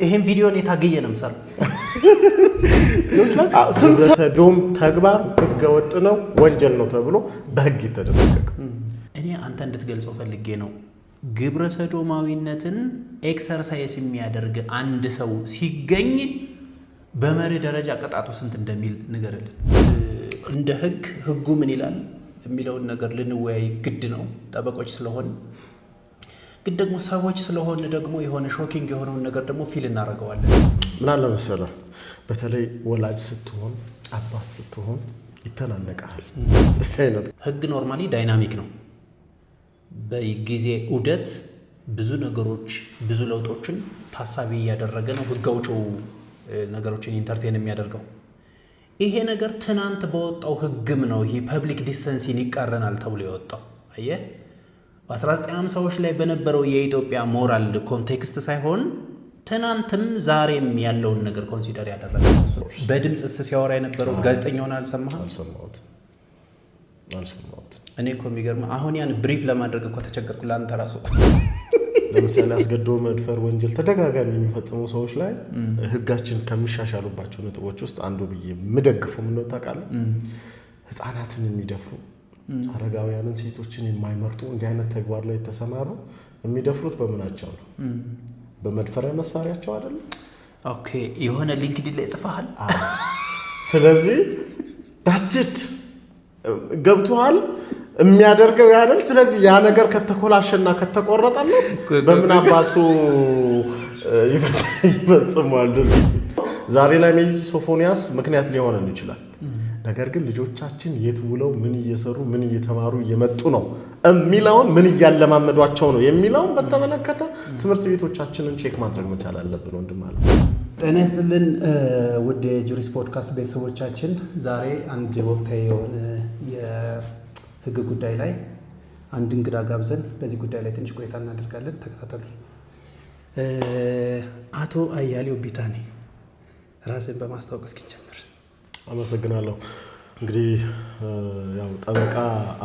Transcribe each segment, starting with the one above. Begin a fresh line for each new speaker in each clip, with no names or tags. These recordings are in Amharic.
ይሄን ቪዲዮ እኔ ታግዬ ነው የምሰራው።
ግብረ ሰዶም ተግባር ህገወጥ ነው፣ ወንጀል ነው ተብሎ በህግ የተደነገገው።
እኔ አንተ እንድትገልጸው ፈልጌ ነው። ግብረ ሰዶማዊነትን exercise የሚያደርግ አንድ ሰው ሲገኝ በመርህ ደረጃ ቅጣቱ ስንት እንደሚል ንገርልን። እንደ ህግ ህጉ ምን ይላል የሚለውን ነገር ልንወያይ ግድ ነው፣ ጠበቆች ስለሆን። ግን ደግሞ ሰዎች ስለሆን ደግሞ የሆነ shocking የሆነውን ነገር ደግሞ feel እናደርገዋለን።
ምን አለ መሰለህ፣ በተለይ ወላጅ ስትሆን፣ አባት ስትሆን ይተናነቃል። ደስ አይነት
ህግ normally dynamic ነው። በጊዜ ዑደት ብዙ ነገሮች፣ ብዙ ለውጦችን ታሳቢ እያደረገ ነው ህግ አውጪው ነገሮችን entertain የሚያደርገው። ይሄ ነገር ትናንት በወጣው ህግም ነው ይሄ public decency ን ይቃረናል ተብሎ የወጣው። አየህ፣ በ1950ዎች ላይ በነበረው የኢትዮጵያ moral context ሳይሆን ትናንትም ዛሬም ያለውን ነገር consider ያደረገ ነው እሱ። በድምፅ ሲያወራ የነበረው ጋዜጠኛውን አልሰማህም?
አልሰማሁትም፣ አልሰማሁትም።
እኔ እኮ የሚገርምህ አሁን ያን brief ለማድረግ እኮ ተቸገርኩ ለአንተ ራሱ።
ለምሳሌ አስገድዶ መድፈር ወንጀል ተደጋጋሚ የሚፈጽሙ ሰዎች ላይ ህጋችን ከሚሻሻሉባቸው ነጥቦች ውስጥ አንዱ ብዬ የምደግፈው ምን ነው ታውቃለህ? ህፃናትን የሚደፍሩ፣ አረጋውያንን፣ ሴቶችን የማይመርጡ እንዲህ አይነት ተግባር ላይ የተሰማሩ የሚደፍሩት በምናቸው ነው? በመድፈሪያ መሳሪያቸው አይደለም?
Okay፣ የሆነ LinkedIn ላይ ጽፈሃል።
ስለዚህ that's it፣ ገብቶሃል? የሚያደርገው ያደል። ስለዚህ ያ ነገር ከተኮላሸና ከተቆረጠለት በምን አባቱ ይፈጽመዋል ድርጊቱ? ዛሬ ላይ maybe ሶፎንያስ ምክንያት ሊሆነን ይችላል። ነገር ግን ልጆቻችን የት ውለው፣ ምን እየሰሩ፣ ምን እየተማሩ እየመጡ ነው የሚለውን፣ ምን እያለማመዷቸው ነው የሚለውን በተመለከተ ትምህርት ቤቶቻችንን check ማድረግ መቻል አለብን። ወንድም አለ።
ጤና ይስጥልን ውድ የጁሪስ ፖድካስት ቤተሰቦቻችን፣ ዛሬ አንድ ወቅታዊ የሆነ የሕግ ጉዳይ ላይ አንድ እንግዳ ጋብዘን በዚህ ጉዳይ ላይ ትንሽ ቆይታ እናደርጋለን። ተከታተሉ። አቶ አያሌው ቢታኔ፣ ራስን በማስተዋወቅ እስኪጀምር።
አመሰግናለሁ። እንግዲህ ያው ጠበቃ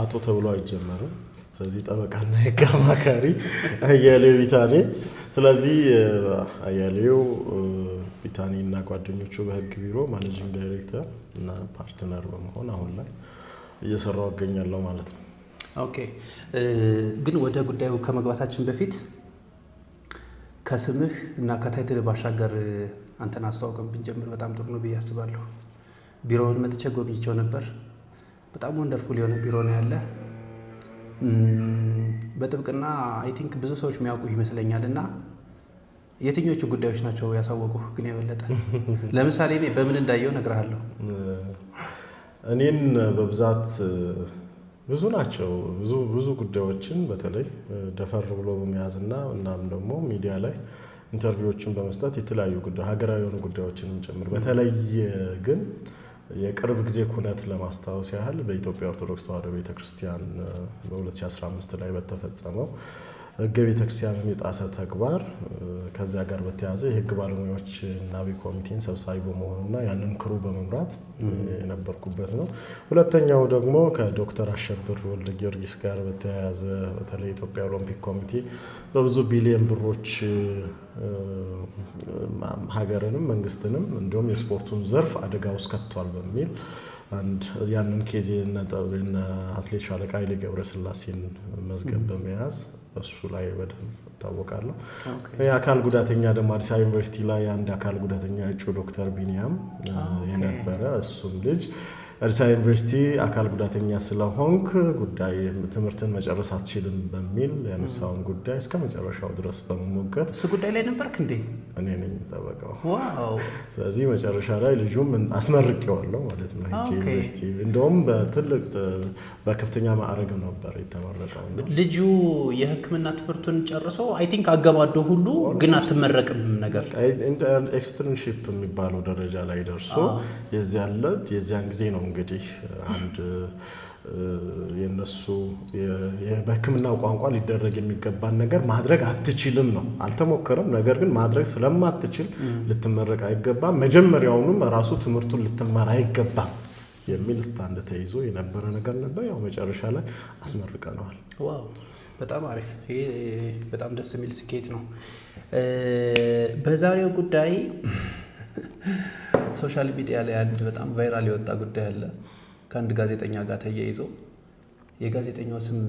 አቶ ተብሎ አይጀመርም። ስለዚህ ጠበቃና የህግ አማካሪ አያሌው ቢታኔ። ስለዚህ አያሌው ቢታኔ እና ጓደኞቹ በህግ ቢሮ managing director እና partner በመሆን አሁን ላይ እየሰራው እገኛለሁ ማለት ነው።
Okay፣ ግን ወደ ጉዳዩ ከመግባታችን በፊት ከስምህ እና ከ title ባሻገር አንተን አስተዋውቀን ብንጀምር በጣም ጥሩ ነው ብዬ አስባለሁ። ቢሮውን መጥቼ ጎብኝቼው ነበር። በጣም wonderful የሆነ ቢሮ ነው ያለ። በጥብቅና I think ብዙ ሰዎች የሚያውቁ ይመስለኛል። እና የትኞቹ ጉዳዮች ናቸው ያሳወቁህ ግን የበለጠ? ለምሳሌ እኔ በምን እንዳየው እነግርሃለሁ።
እኔን በብዛት ብዙ ናቸው። ብዙ ብዙ ጉዳዮችን በተለይ ደፈር ብሎ በመያዝና እናም ደግሞ ሚዲያ ላይ interview ዎችን በመስጠት የተለያዩ ጉዳይ፣ ሀገራዊ የሆኑ ጉዳዮችንም ጭምር። በተለይ ግን የቅርብ ጊዜ ኩነት ለማስታወስ ያህል በኢትዮጵያ ኦርቶዶክስ ተዋሕዶ ቤተክርስቲያን በ2015 ላይ በተፈጸመው ሕገ ቤተክርስቲያንን የጣሰ ተግባር፣ ከዚያ ጋር በተያያዘ የሕግ ባለሙያዎች እና ኮሚቴን ሰብሳቢ በመሆኑና ያንን crew በመምራት የነበርኩበት ነው። ሁለተኛው ደግሞ ከዶክተር አሸብር ወልደ ጊዮርጊስ ጋር በተያያዘ በተለይ የኢትዮጵያ ኦሎምፒክ ኮሚቴ በብዙ ቢሊየን ብሮች ሀገርንም መንግስትንም እንዲሁም የስፖርቱን ዘርፍ አደጋ ውስጥ ከቷል በሚል አንድ ያንን case የነ አትሌት ሻለቃ ኃይሌ ገብረስላሴን መዝገብ በመያዝ እሱ ላይ በደንብ እታወቃለሁ። የአካል ጉዳተኛ ደግሞ አዲስ አበባ ዩኒቨርሲቲ ላይ አንድ አካል ጉዳተኛ እጩ ዶክተር ቢኒያም የነበረ፣ እሱም ልጅ አዲስ አበባ ዩኒቨርሲቲ አካል ጉዳተኛ ስለሆንክ ጉዳይ ትምህርትን መጨረስ አትችልም በሚል ያነሳውን ጉዳይ እስከ መጨረሻው ድረስ በመሞገት።
እሱ ጉዳይ ላይ ነበርክ እንዴ?
እኔ ነኝ ጠበቃው። ስለዚህ መጨረሻ ላይ ልጁም አስመርቄዋለሁ ማለት ነው። ሄጄ ዩኒቨርሲቲ እንደውም በትልቅ በከፍተኛ ማዕረግ ነበር የተመረቀው።
ልጁ የሕክምና ትምህርቱን ጨርሶ I think አገባዶ ሁሉ ግን አትመረቅም ነገር።
Externship የሚባለው ደረጃ ላይ ደርሶ የዚያን ዕለት የዚያን ጊዜ ነው እንግዲህ አንድ የነሱ በሕክምናው ቋንቋ ሊደረግ የሚገባን ነገር ማድረግ አትችልም ነው። አልተሞከረም። ነገር ግን ማድረግ ስለማትችል ልትመረቅ አይገባም፣ መጀመሪያውኑም ራሱ ትምህርቱን ልትማር አይገባም የሚል stand ተይዞ የነበረ ነገር ነበር። ያው መጨረሻ ላይ አስመርቀነዋል።
Wow፣ በጣም አሪፍ። ይሄ በጣም ደስ የሚል ስኬት ነው። በዛሬው ጉዳይ social media ላይ አንድ በጣም viral የወጣ ጉዳይ አለ ከአንድ ጋዜጠኛ ጋር ተያይዞ። የጋዜጠኛው ስም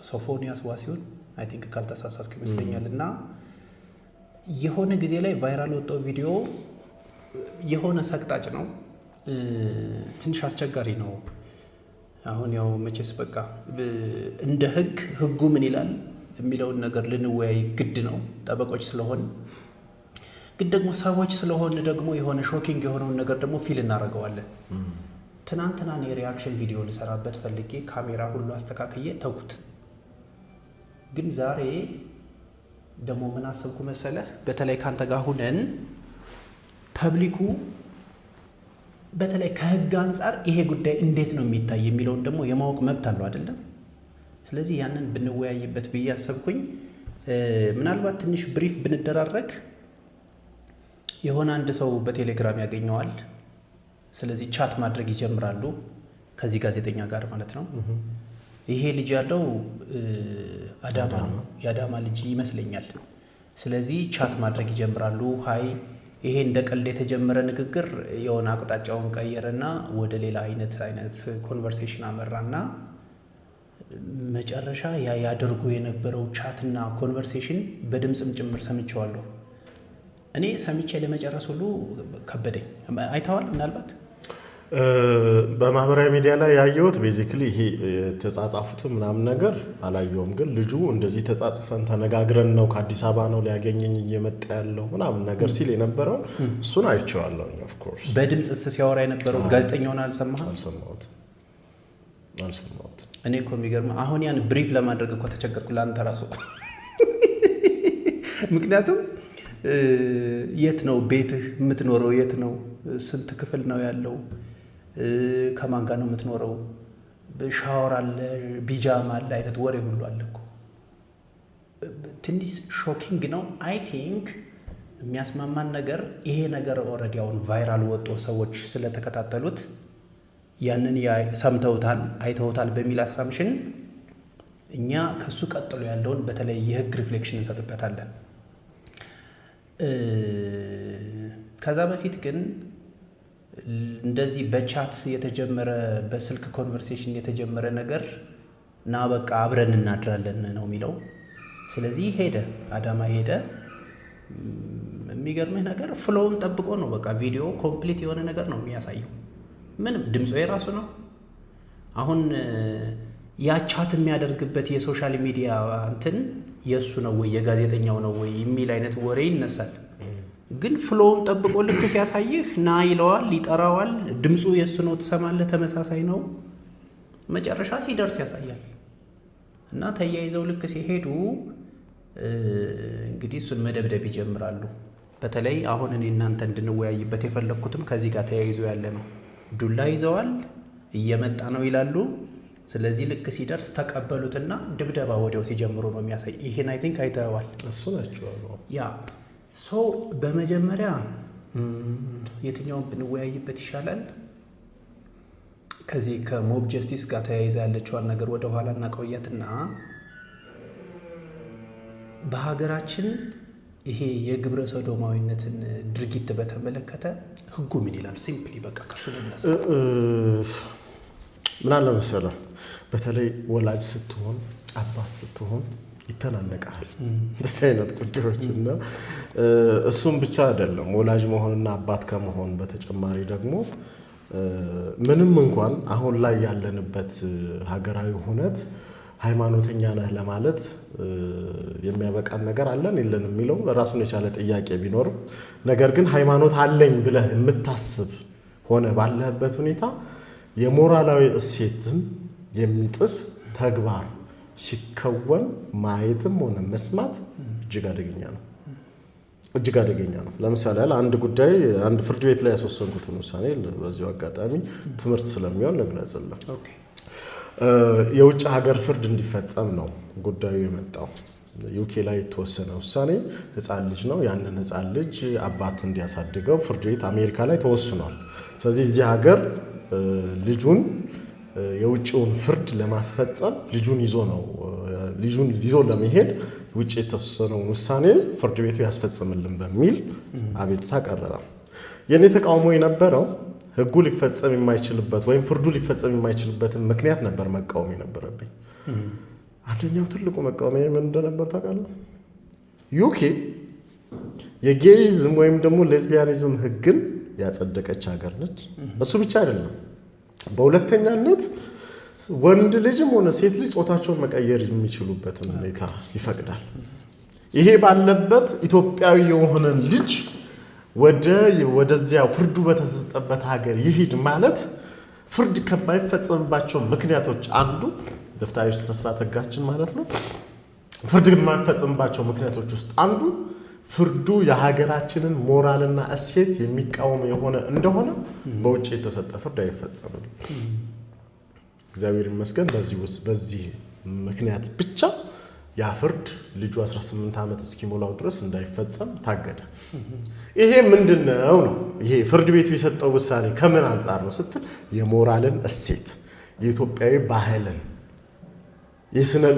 ሶፎንያስ ዋሲሁን I think ካልተሳሳትኩ ይመስለኛል። እና የሆነ ጊዜ ላይ viral ወጣው ቪዲዮ የሆነ ሰቅጣጭ ነው፣ ትንሽ አስቸጋሪ ነው። አሁን ያው መቼስ በቃ እንደ ህግ ህጉ ምን ይላል የሚለውን ነገር ልንወያይ ግድ ነው፣ ጠበቆች ስለሆን። ግን ደግሞ ሰዎች ስለሆን ደግሞ የሆነ shocking የሆነውን ነገር ደግሞ feel እናደርገዋለን። ትናንትና እኔ reaction ቪዲዮ ልሰራበት ፈልጌ ካሜራ ሁሉ አስተካክዬ ተውኩት። ግን ዛሬ ደግሞ ምን አሰብኩ መሰለህ? በተለይ ካንተ ጋር ሁነን public ኩ በተለይ ከህግ አንጻር ይሄ ጉዳይ እንዴት ነው የሚታይ የሚለውን ደግሞ የማወቅ መብት አለው አይደለም? ስለዚህ ያንን ብንወያይበት ብዬ አሰብኩኝ። ምናልባት ትንሽ brief ብንደራረግ የሆነ አንድ ሰው በቴሌግራም ያገኘዋል። ስለዚህ chat ማድረግ ይጀምራሉ ከዚህ ጋዜጠኛ ጋር ማለት ነው። ይሄ ልጅ ያለው አዳማ ነው፣ የአዳማ ልጅ ይመስለኛል። ስለዚህ chat ማድረግ ይጀምራሉ። Hi፣ ይሄ እንደ ቀልድ የተጀመረ ንግግር የሆነ አቅጣጫውን ቀየረና ወደ ሌላ አይነት conversation አመራና መጨረሻ ያ ያደርጉ የነበረው chat ና conversation በድምፅም ጭምር ሰምቼዋለሁ። እኔ ሰምቼ ለመጨረስ ሁሉ ከበደኝ። አይተዋል ምናልባት?
በማህበራዊ ሚዲያ ላይ ያየሁት basically ይሄ የተጻጻፉትን ምናምን ነገር አላየሁም። ግን ልጁ እንደዚህ ተጻጽፈን ተነጋግረን ነው፣ ከአዲስ አበባ ነው ሊያገኘኝ እየመጣ ያለው ምናምን ነገር ሲል የነበረውን እሱን አይቼዋለሁ። Of course።
በድምፅ ሲያወራ የነበረው ጋዜጠኛውን አልሰማህም?
አልሰማሁትም፣ አልሰማሁትም።
እኔ እኮ የሚገርምህ አሁን ያን brief ለማድረግ እኮ ተቸገርኩ ለአንተ ራሱ። ምክንያቱም የት ነው ቤትህ? የምትኖረው የት ነው? ስንት ክፍል ነው ያለው? ከማን ጋር ነው የምትኖረው? ሻወር አለ፣ ቢጃማ አለ አይነት ወሬ ሁሉ አለ እኮ። ትንሽ shocking ነው። I think የሚያስማማን ነገር ይሄ ነገር already አሁን viral ወጥቶ ሰዎች ስለተከታተሉት ያንን ሰምተውታል፣ አይተውታል በሚል assumption እኛ ከሱ ቀጥሎ ያለውን በተለይ የህግ reflection እንሰጥበታለን። ከዛ በፊት ግን እንደዚህ በ chat የተጀመረ፣ በስልክ conversation የተጀመረ ነገር ና በቃ አብረን እናድራለን ነው የሚለው። ስለዚህ ሄደ፣ አዳማ ሄደ። የሚገርምህ ነገር flow ውን ጠብቆ ነው፣ በቃ ቪዲዮ complete የሆነ ነገር ነው የሚያሳየው። ምንም ድምፁ የራሱ ነው። አሁን ያ chat የሚያደርግበት የ social media እንትን የእሱ ነው ወይ የጋዜጠኛው ነው ወይ የሚል አይነት ወሬ ይነሳል። ግን flow ውን ጠብቆ ልክ ሲያሳይህ ና ይለዋል፣ ይጠራዋል። ድምፁ የእሱ ነው፣ ትሰማለህ፣ ተመሳሳይ ነው። መጨረሻ ሲደርስ ያሳያል። እና ተያይዘው ልክ ሲሄዱ እንግዲህ እሱን መደብደብ ይጀምራሉ። በተለይ አሁን እኔ እናንተ እንድንወያይበት የፈለግኩትም ከዚህ ጋር ተያይዞ ያለ ነው። ዱላ ይዘዋል፣ እየመጣ ነው ይላሉ። ስለዚህ ልክ ሲደርስ ተቀበሉትና ድብደባ ወዲያው ሲጀምሩ ነው የሚያሳይ። ይሄን I think አይተዋል።
እሱ ናቸው።
Yeah, so በመጀመሪያ የትኛውን ብንወያይበት ይሻላል? ከዚህ ከ mob justice ጋር ተያይዛ ያለችዋን ነገር ወደ ኋላ እናቆያትና በሀገራችን ይሄ የግብረ ሰዶማዊነትን ድርጊት በተመለከተ ህጉ ምን ይላል? Simply በቃ ከሱ ልነሳ።
ምን አለ መሰለህ፣ በተለይ ወላጅ ስትሆን፣ አባት ስትሆን ይተናነቃል እንደዚህ አይነት ጉዳዮች። እና እሱም ብቻ አይደለም፣ ወላጅ መሆንና አባት ከመሆን በተጨማሪ ደግሞ ምንም እንኳን አሁን ላይ ያለንበት ሀገራዊ ሁነት ሃይማኖተኛ ነህ ለማለት የሚያበቃን ነገር አለን የለንም የሚለው ራሱን የቻለ ጥያቄ ቢኖርም፣ ነገር ግን ሃይማኖት አለኝ ብለህ የምታስብ ሆነ ባለህበት ሁኔታ የሞራላዊ እሴትን የሚጥስ ተግባር ሲከወን ማየትም ሆነ መስማት እጅግ አደገኛ ነው። እጅግ አደገኛ ነው። ለምሳሌ ያህል አንድ ጉዳይ፣ አንድ ፍርድ ቤት ላይ ያስወሰንኩትን ውሳኔ በዚሁ አጋጣሚ ትምህርት ስለሚሆን ልግለጽልህ። የውጭ ሀገር ፍርድ እንዲፈጸም ነው ጉዳዩ የመጣው። UK ላይ የተወሰነ ውሳኔ፣ ህፃን ልጅ ነው። ያንን ህፃን ልጅ አባት እንዲያሳድገው ፍርድ ቤት አሜሪካ ላይ ተወስኗል። ስለዚህ እዚህ ሀገር ልጁን የውጭውን ፍርድ ለማስፈጸም ልጁን ይዞ ነው ልጁን ይዞ ለመሄድ ውጭ የተወሰነውን ውሳኔ ፍርድ ቤቱ ያስፈጽምልን በሚል አቤቱታ ቀረበ። የኔ ተቃውሞ የነበረው ህጉ ሊፈጸም የማይችልበት ወይም ፍርዱ ሊፈጸም የማይችልበትን ምክንያት ነበር መቃወም የነበረብኝ። አንደኛው ትልቁ መቃወሚያ ምን እንደነበር ታውቃለህ? UK የ gayism ወይም ደግሞ lesbianism ህግን ያጸደቀች ሀገር ነች። እሱ ብቻ አይደለም። በሁለተኛነት ወንድ ልጅም ሆነ ሴት ልጅ ጾታቸውን መቀየር የሚችሉበትን ሁኔታ ይፈቅዳል። ይሄ ባለበት ኢትዮጵያዊ የሆነን ልጅ ወደዚያ ፍርዱ በተሰጠበት ሀገር ይሂድ ማለት ፍርድ ከማይፈጸምባቸው ምክንያቶች አንዱ በፍትሐ ስነ ስርዓት ህጋችን ማለት ነው። ፍርድ የማይፈጸምባቸው ምክንያቶች ውስጥ አንዱ ፍርዱ የሀገራችንን ሞራልና እሴት የሚቃወም የሆነ እንደሆነ በውጭ የተሰጠ ፍርድ አይፈጸምም። እግዚአብሔር ይመስገን በዚህ ምክንያት ብቻ ያ ፍርድ ልጁ 18 ዓመት እስኪሞላው ድረስ እንዳይፈጸም ታገደ። ይሄ ምንድነው ነው? ይሄ ፍርድ ቤቱ የሰጠው ውሳኔ ከምን አንጻር ነው ስትል የሞራልን እሴት፣ የኢትዮጵያዊ ባህልን፣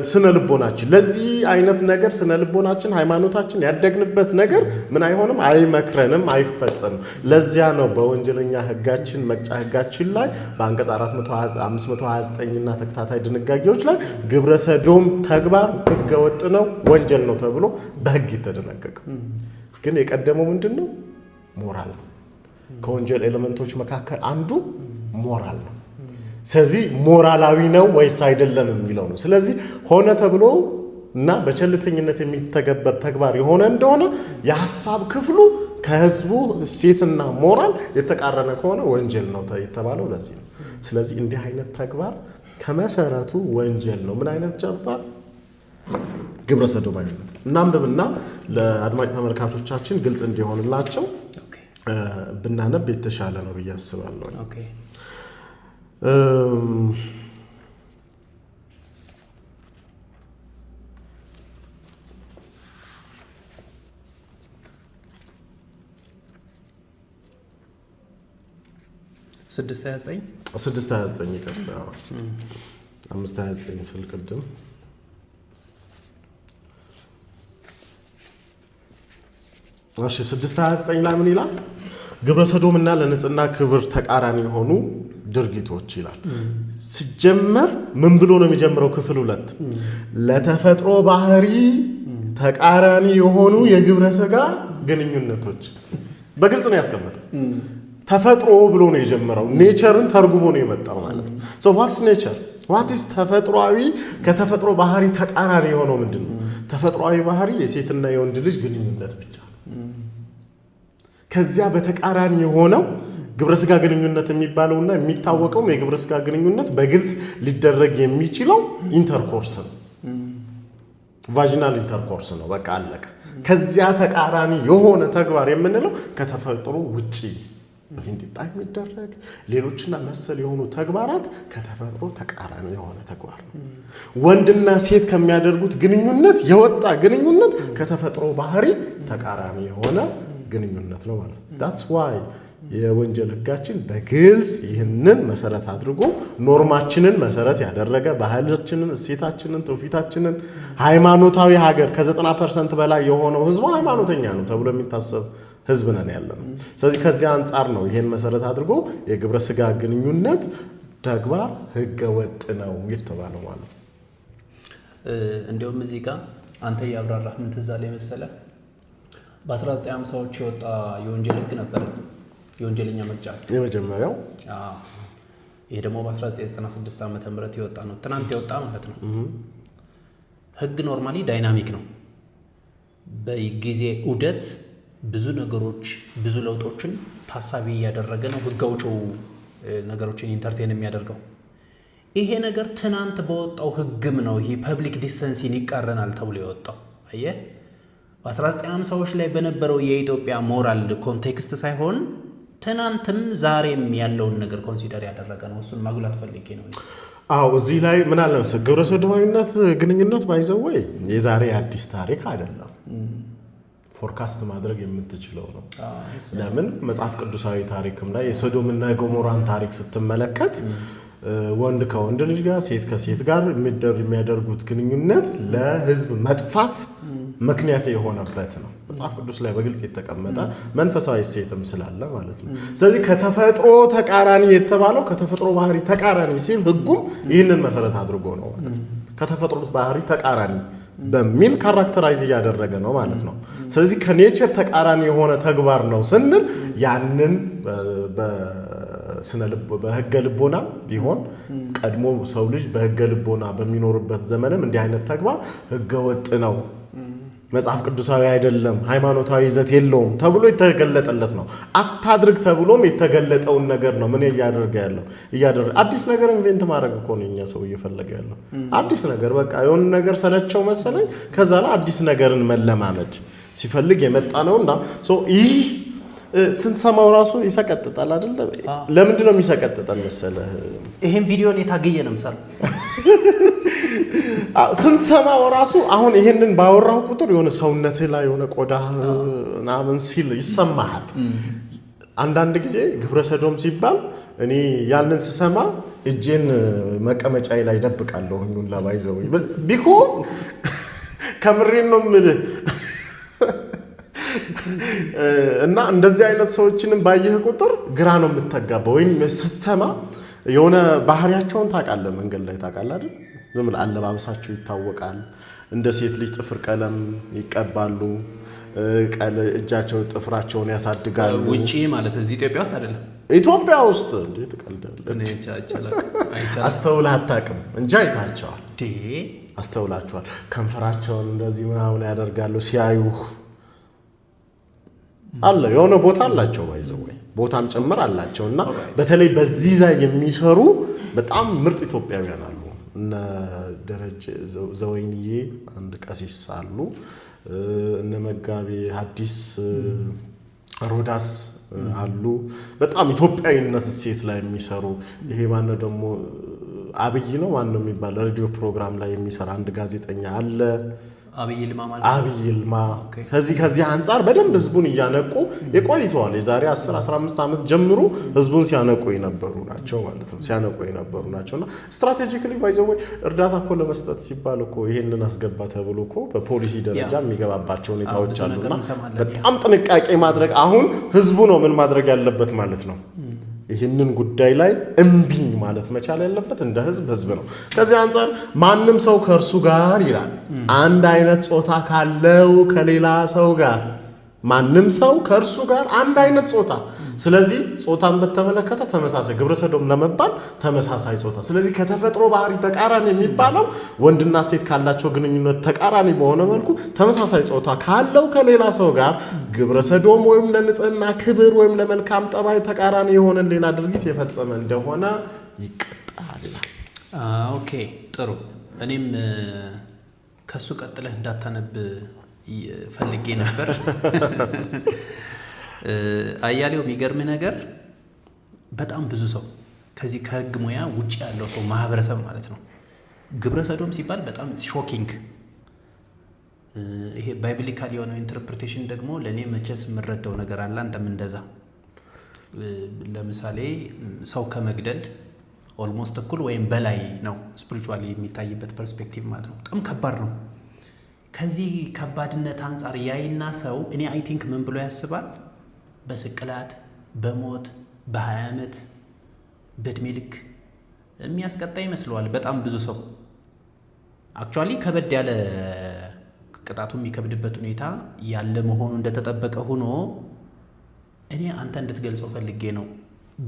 ስነ ልቦናችን ለዚህ አይነት ነገር ስነ ልቦናችን፣ ሃይማኖታችን፣ ያደግንበት ነገር ምን አይሆንም፣ አይመክረንም፣ አይፈጸምም። ለዚያ ነው በወንጀለኛ ህጋችን መቅጫ ህጋችን ላይ በአንቀጽ 529 እና ተከታታይ ድንጋጌዎች ላይ ግብረ ሰዶም ተግባር ህገወጥ ነው፣ ወንጀል ነው ተብሎ በህግ የተደነገገው። ግን የቀደመው ምንድን ነው? ሞራል ነው። ከወንጀል element ኦች መካከል አንዱ ሞራል ነው። ስለዚህ ሞራላዊ ነው ወይስ አይደለም የሚለው ነው። ስለዚህ ሆነ ተብሎ እና በቸልተኝነት የሚተገበር ተግባር የሆነ እንደሆነ የሀሳብ ክፍሉ ከህዝቡ እሴትና ሞራል የተቃረነ ከሆነ ወንጀል ነው የተባለው ለዚህ ነው። ስለዚህ እንዲህ አይነት ተግባር ከመሰረቱ ወንጀል ነው። ምን አይነት ተግባር? ግብረ ሰዶማዊነት። እናንብብና ለአድማጭ ተመልካቾቻችን ግልጽ እንዲሆንላቸው ብናነብ የተሻለ ነው ብዬ አስባለሁ።
6:29።
6:29፣ ይቅርታ፣ 5:29 ስል ቅድም። እሺ፣ 6:29 ላይ ምን ይላል? ግብረ ሰዶምና ለንጽህና ክብር ተቃራኒ የሆኑ ድርጊቶች ይላል። ሲጀመር ምን ብሎ ነው የሚጀምረው? ክፍል 2 ለተፈጥሮ ባህሪ ተቃራኒ የሆኑ የግብረ ስጋ ግንኙነቶች በግልጽ ነው ያስቀመጠው። ተፈጥሮ ብሎ ነው የጀመረው። Nature ን ተርጉሞ ነው የመጣው ማለት ነው። So what's nature? What is ተፈጥሯዊ? ከተፈጥሮ ባህሪ ተቃራኒ የሆነው ምንድን ነው? ተፈጥሯዊ ባህሪ የሴትና የወንድ ልጅ ግንኙነት ብቻ ነው። ከዚያ በተቃራኒ የሆነው ግብረ ስጋ ግንኙነት የሚባለውና የሚታወቀውም የግብረ ስጋ ግንኙነት በግልጽ ሊደረግ የሚችለው intercourse ነው። Vaginal intercourse ነው። በቃ አለቀ። ከዚያ ተቃራኒ የሆነ ተግባር የምንለው ከተፈጥሮ ውጪ በፊንጢጣ የሚደረግ ሌሎችና መሰል የሆኑ ተግባራት ከተፈጥሮ ተቃራኒ የሆነ ተግባር ነው። ወንድና ሴት ከሚያደርጉት ግንኙነት የወጣ ግንኙነት ከተፈጥሮ ባህሪ ተቃራኒ የሆነ ግንኙነት ነው ማለት ነው። That's why የወንጀል ሕጋችን በግልጽ ይህንን መሰረት አድርጎ norm ኣችንን መሰረት ያደረገ ባህላችንን፣ እሴታችንን፣ ትውፊታችንን፣ ሃይማኖታዊ ሀገር ከ90% በላይ የሆነው ህዝቡ ሃይማኖተኛ ነው ተብሎ የሚታሰብ ህዝብ ነን ያለ ነው። ስለዚህ ከዚያ አንጻር ነው ይሄን መሰረት አድርጎ የግብረ ስጋ ግንኙነት ተግባር ህገ ወጥ ነው የተባለው ማለት ነው።
እንዲሁም እዚህ ጋር አንተ እያብራራህ ምን ትዝ አለኝ መሰለህ? በ1950ዎች የወጣ የወንጀል ህግ ነበር፣ የወንጀለኛ መቅጫ
የመጀመሪያው።
አዎ። ይሄ ደግሞ በ1996 ዓመተ ምህረት የወጣ ነው። ትናንት የወጣ ማለት ነው። ህግ normally dynamic ነው። በጊዜ ዑደት ብዙ ነገሮች፣ ብዙ ለውጦችን ታሳቢ እያደረገ ነው ህግ አውጪው ነገሮችን entertain የሚያደርገው። ይሄ ነገር ትናንት በወጣው ህግም ነው ይሄ public decency ን ይቃረናል ተብሎ የወጣው። አየህ፣ በ1950ዎች ላይ በነበረው የኢትዮጵያ moral context ሳይሆን ትናንትም ዛሬም ያለውን ነገር consider ያደረገ ነው። እሱን ማጉላት ፈልጌ ነው።
አዎ፣ እዚህ ላይ ምን አለ መሰለህ፣ ግብረ ሰዶማዊነት ግንኙነት by the way የዛሬ አዲስ ታሪክ አይደለም። Forecast ማድረግ የምትችለው ነው። ለምን መጽሐፍ ቅዱሳዊ ታሪክም ላይ የሶዶምና የጎሞራን ታሪክ ስትመለከት ወንድ ከወንድ ልጅ ጋር፣ ሴት ከሴት ጋር የሚያደርጉት ግንኙነት ለህዝብ መጥፋት ምክንያት የሆነበት ነው። መጽሐፍ ቅዱስ ላይ በግልጽ የተቀመጠ መንፈሳዊ እሴትም ስላለ ማለት ነው። ስለዚህ ከተፈጥሮ ተቃራኒ የተባለው ከተፈጥሮ ባህሪ ተቃራኒ ሲል ህጉም ይህንን መሰረት አድርጎ ነው ማለት ነው። ከተፈጥሮ ባህሪ ተቃራኒ በሚል characterize እያደረገ ነው ማለት ነው። ስለዚህ ከ nature ተቃራኒ የሆነ ተግባር ነው ስንል ያንን በህገ ልቦና ቢሆን ቀድሞ ሰው ልጅ በህገ ልቦና በሚኖርበት ዘመንም እንዲህ አይነት ተግባር ህገ ወጥ ነው፣ መጽሐፍ ቅዱሳዊ አይደለም፣ ሃይማኖታዊ ይዘት የለውም ተብሎ የተገለጠለት ነው። አታድርግ ተብሎም የተገለጠውን ነገር ነው ምን እያደረገ ያለው እያደረገ። አዲስ ነገር invent ማድረግ እኮ ነው እኛ ሰው እየፈለገ ያለው አዲስ ነገር። በቃ የሆነ ነገር ሰለቸው መሰለኝ፣ ከዛ ላይ አዲስ ነገርን መለማመድ ሲፈልግ የመጣ ነውና ይህ ስንሰማው ራሱ ይሰቀጥጣል አይደለ? ለምንድን ነው የሚሰቀጥጠን መሰለህ?
ይሄን ቪዲዮ እኔ ታግዬ ነው የምሰራው።
ስንሰማው ራሱ አሁን ይሄንን ባወራው ቁጥር የሆነ ሰውነትህ ላይ የሆነ ቆዳ ምናምን ሲል ይሰማሃል። አንዳንድ ጊዜ ግብረ ሰዶም ሲባል እኔ ያንን ስሰማ እጄን መቀመጫዬ ላይ ደብቃለሁ ሁላ by the way፣ because ከምሬን ነው የምልህ። እና እንደዚህ አይነት ሰዎችንም ባየህ ቁጥር ግራ ነው የምትጋባው። ወይም ስትሰማ የሆነ ባህሪያቸውን ታውቃለህ፣ መንገድ ላይ ታውቃለህ አይደል? ዝም ብለህ አለባበሳቸው ይታወቃል። እንደ ሴት ልጅ ጥፍር ቀለም ይቀባሉ፣ እጃቸው ጥፍራቸውን ያሳድጋሉ።
ውጪ ማለት እዚህ ኢትዮጵያ ውስጥ አይደለም።
ኢትዮጵያ ውስጥ እንዴ ትቀልዳለህ? አስተውለህ አታውቅም እንጂ አይታቸዋል፣ አስተውላቸዋል። ከንፈራቸውን እንደዚህ ምናምን ያደርጋሉ ሲያዩህ አለ የሆነ ቦታ አላቸው፣ by the way ቦታም ጭምር አላቸው። እና በተለይ በዚህ ላይ የሚሰሩ በጣም ምርጥ ኢትዮጵያውያን አሉ። እነ ደረጀ ዘወይንዬ አንድ ቀሲስ አሉ። እነ መጋቤ ሐዲስ ሮዳስ አሉ። በጣም ኢትዮጵያዊነት እሴት ላይ የሚሰሩ። ይሄ ማነው ደግሞ፣ አብይ ነው ማነው የሚባል ሬዲዮ ፕሮግራም ላይ የሚሰራ አንድ ጋዜጠኛ አለ።
አብይ ይልማ ማለት?
አብይ ይልማ። ከዚህ አንጻር በደንብ ህዝቡን እያነቁ የቆይተዋል። የዛሬ 10 15 ዓመት ጀምሮ ህዝቡን ሲያነቁ የነበሩ ናቸው ማለት ነው። ሲያነቁ የነበሩ ናቸው። እና strategically by the way እርዳታ እኮ ለመስጠት ሲባል እኮ ይሄንን አስገባ ተብሎ እኮ በፖሊሲ ደረጃ የሚገባባቸው ሁኔታዎች አሉና በጣም ጥንቃቄ ማድረግ፣ አሁን ህዝቡ ነው ምን ማድረግ ያለበት ማለት ነው። ይህንን ጉዳይ ላይ እምቢኝ ማለት መቻል ያለበት እንደ ህዝብ ህዝብ ነው። ከዚህ አንጻር ማንም ሰው ከእርሱ ጋር ይላል፣ አንድ አይነት ጾታ ካለው ከሌላ ሰው ጋር፣ ማንም ሰው ከእርሱ ጋር አንድ አይነት ጾታ። ስለዚህ ጾታን በተመለከተ ተመሳሳይ ግብረ ሰዶም ለመባል ተመሳሳይ ጾታ። ስለዚህ ከተፈጥሮ ባህሪ ተቃራኒ የሚባለው ወንድና ሴት ካላቸው ግንኙነት ተቃራኒ በሆነ መልኩ ተመሳሳይ ጾታ ካለው ከሌላ ሰው ጋር ግብረ ሰዶም ወይም ለንጽህና ክብር ወይም ለመልካም ጠባይ ተቃራኒ የሆነን ሌላ ድርጊት የፈጸመ እንደሆነ ይቀጣል ይላል።
Okay፣ ጥሩ። እኔም ከሱ ቀጥለህ እንዳታነብ ፈልጌ ነበር። አያሌው፣ የሚገርም ነገር በጣም ብዙ ሰው፣ ከዚህ ከህግ ሙያ ውጭ ያለው ሰው፣ ማህበረሰብ ማለት ነው፣ ግብረ ሰዶም ሲባል በጣም shocking። ይሄ biblical የሆነው interpretation ደግሞ ለእኔ መቼስ የምረዳው ነገር አለ። አንተም እንደዛ። ለምሳሌ ሰው ከመግደል almost እኩል ወይም በላይ ነው spiritually የሚታይበት perspective ማለት ነው። በጣም ከባድ ነው። ከዚህ ከባድነት አንጻር ያይና ሰው እኔ I think ምን ብሎ ያስባል? በስቅላት፣ በሞት፣ በ20 ዓመት፣ በእድሜ ልክ የሚያስቀጣ ይመስለዋል በጣም ብዙ ሰው። Actually ከበድ ያለ ቅጣቱ የሚከብድበት ሁኔታ ያለ መሆኑ እንደተጠበቀ ሆኖ እኔ አንተ እንድትገልጸው ፈልጌ ነው።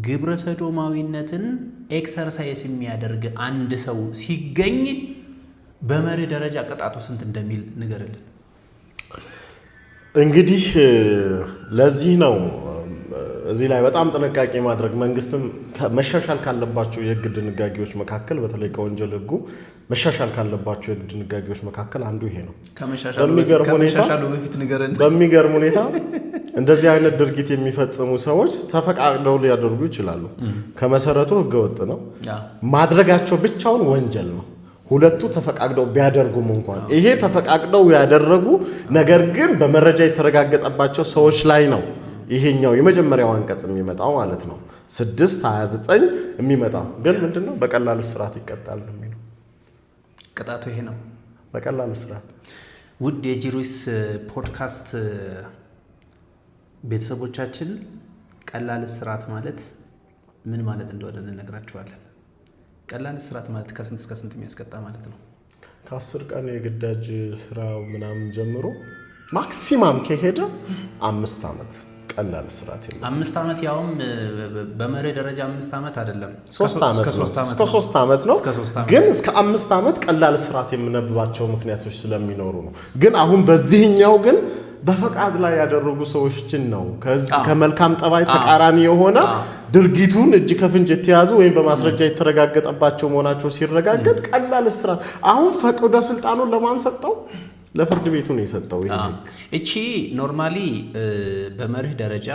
ግብረ ሰዶማዊነትን exercise የሚያደርግ አንድ ሰው ሲገኝ በመርህ ደረጃ ቅጣቱ ስንት እንደሚል ንገርልን።
እንግዲህ ለዚህ ነው እዚህ ላይ በጣም ጥንቃቄ ማድረግ፣ መንግስትም መሻሻል ካለባቸው የህግ ድንጋጌዎች መካከል፣ በተለይ ከወንጀል ህጉ መሻሻል ካለባቸው የህግ ድንጋጌዎች መካከል አንዱ ይሄ ነው።
ከመሻሻሉ በፊት ንገረን።
በሚገርም ሁኔታ እንደዚህ አይነት ድርጊት የሚፈጽሙ ሰዎች ተፈቃቅደው ሊያደርጉ ይችላሉ። ከመሰረቱ ህገወጥ ነው። ማድረጋቸው ብቻውን ወንጀል ነው። ሁለቱ ተፈቃቅደው ቢያደርጉም እንኳን ይሄ ተፈቃቅደው ያደረጉ ነገር ግን በመረጃ የተረጋገጠባቸው ሰዎች ላይ ነው ይሄኛው የመጀመሪያው አንቀጽ የሚመጣው ማለት ነው። 6(29 የሚመጣው ግን ምንድነው? በቀላል እስራት ይቀጣል ነው የሚለው።
ቅጣቱ ይሄ ነው፣
በቀላል እስራት።
ውድ የጂሩስ ፖድካስት ቤተሰቦቻችን፣ ቀላል እስራት ማለት ምን ማለት እንደሆነ እንነግራችኋለን። ቀላል እስራት ማለት ከስንት እስከ ስንት የሚያስቀጣ ማለት ነው?
ከ10 ቀን የግዳጅ ስራ ምናምን ጀምሮ maximum ከሄደ 5 ዓመት ቀላል እስራት የለም።
5 ዓመት፣ ያውም በመርህ ደረጃ 5 ዓመት አይደለም፣
3 ዓመት ነው። እስከ 3 ዓመት ነው። ግን እስከ 5 ዓመት ቀላል እስራት የምነብባቸው ምክንያቶች ስለሚኖሩ ነው። ግን አሁን በዚህኛው ግን በፈቃድ ላይ ያደረጉ ሰዎችን ነው፣ ከመልካም ጠባይ ተቃራኒ የሆነ ድርጊቱን እጅ ከፍንጅ የተያዙ ወይም በማስረጃ የተረጋገጠባቸው መሆናቸው ሲረጋገጥ ቀላል እስራት። አሁን ፈቅዶ ስልጣኑን ለማን ሰጠው? ለፍርድ ቤቱ ነው የሰጠው። ይሄ ህግ
እቺ normally በመርህ ደረጃ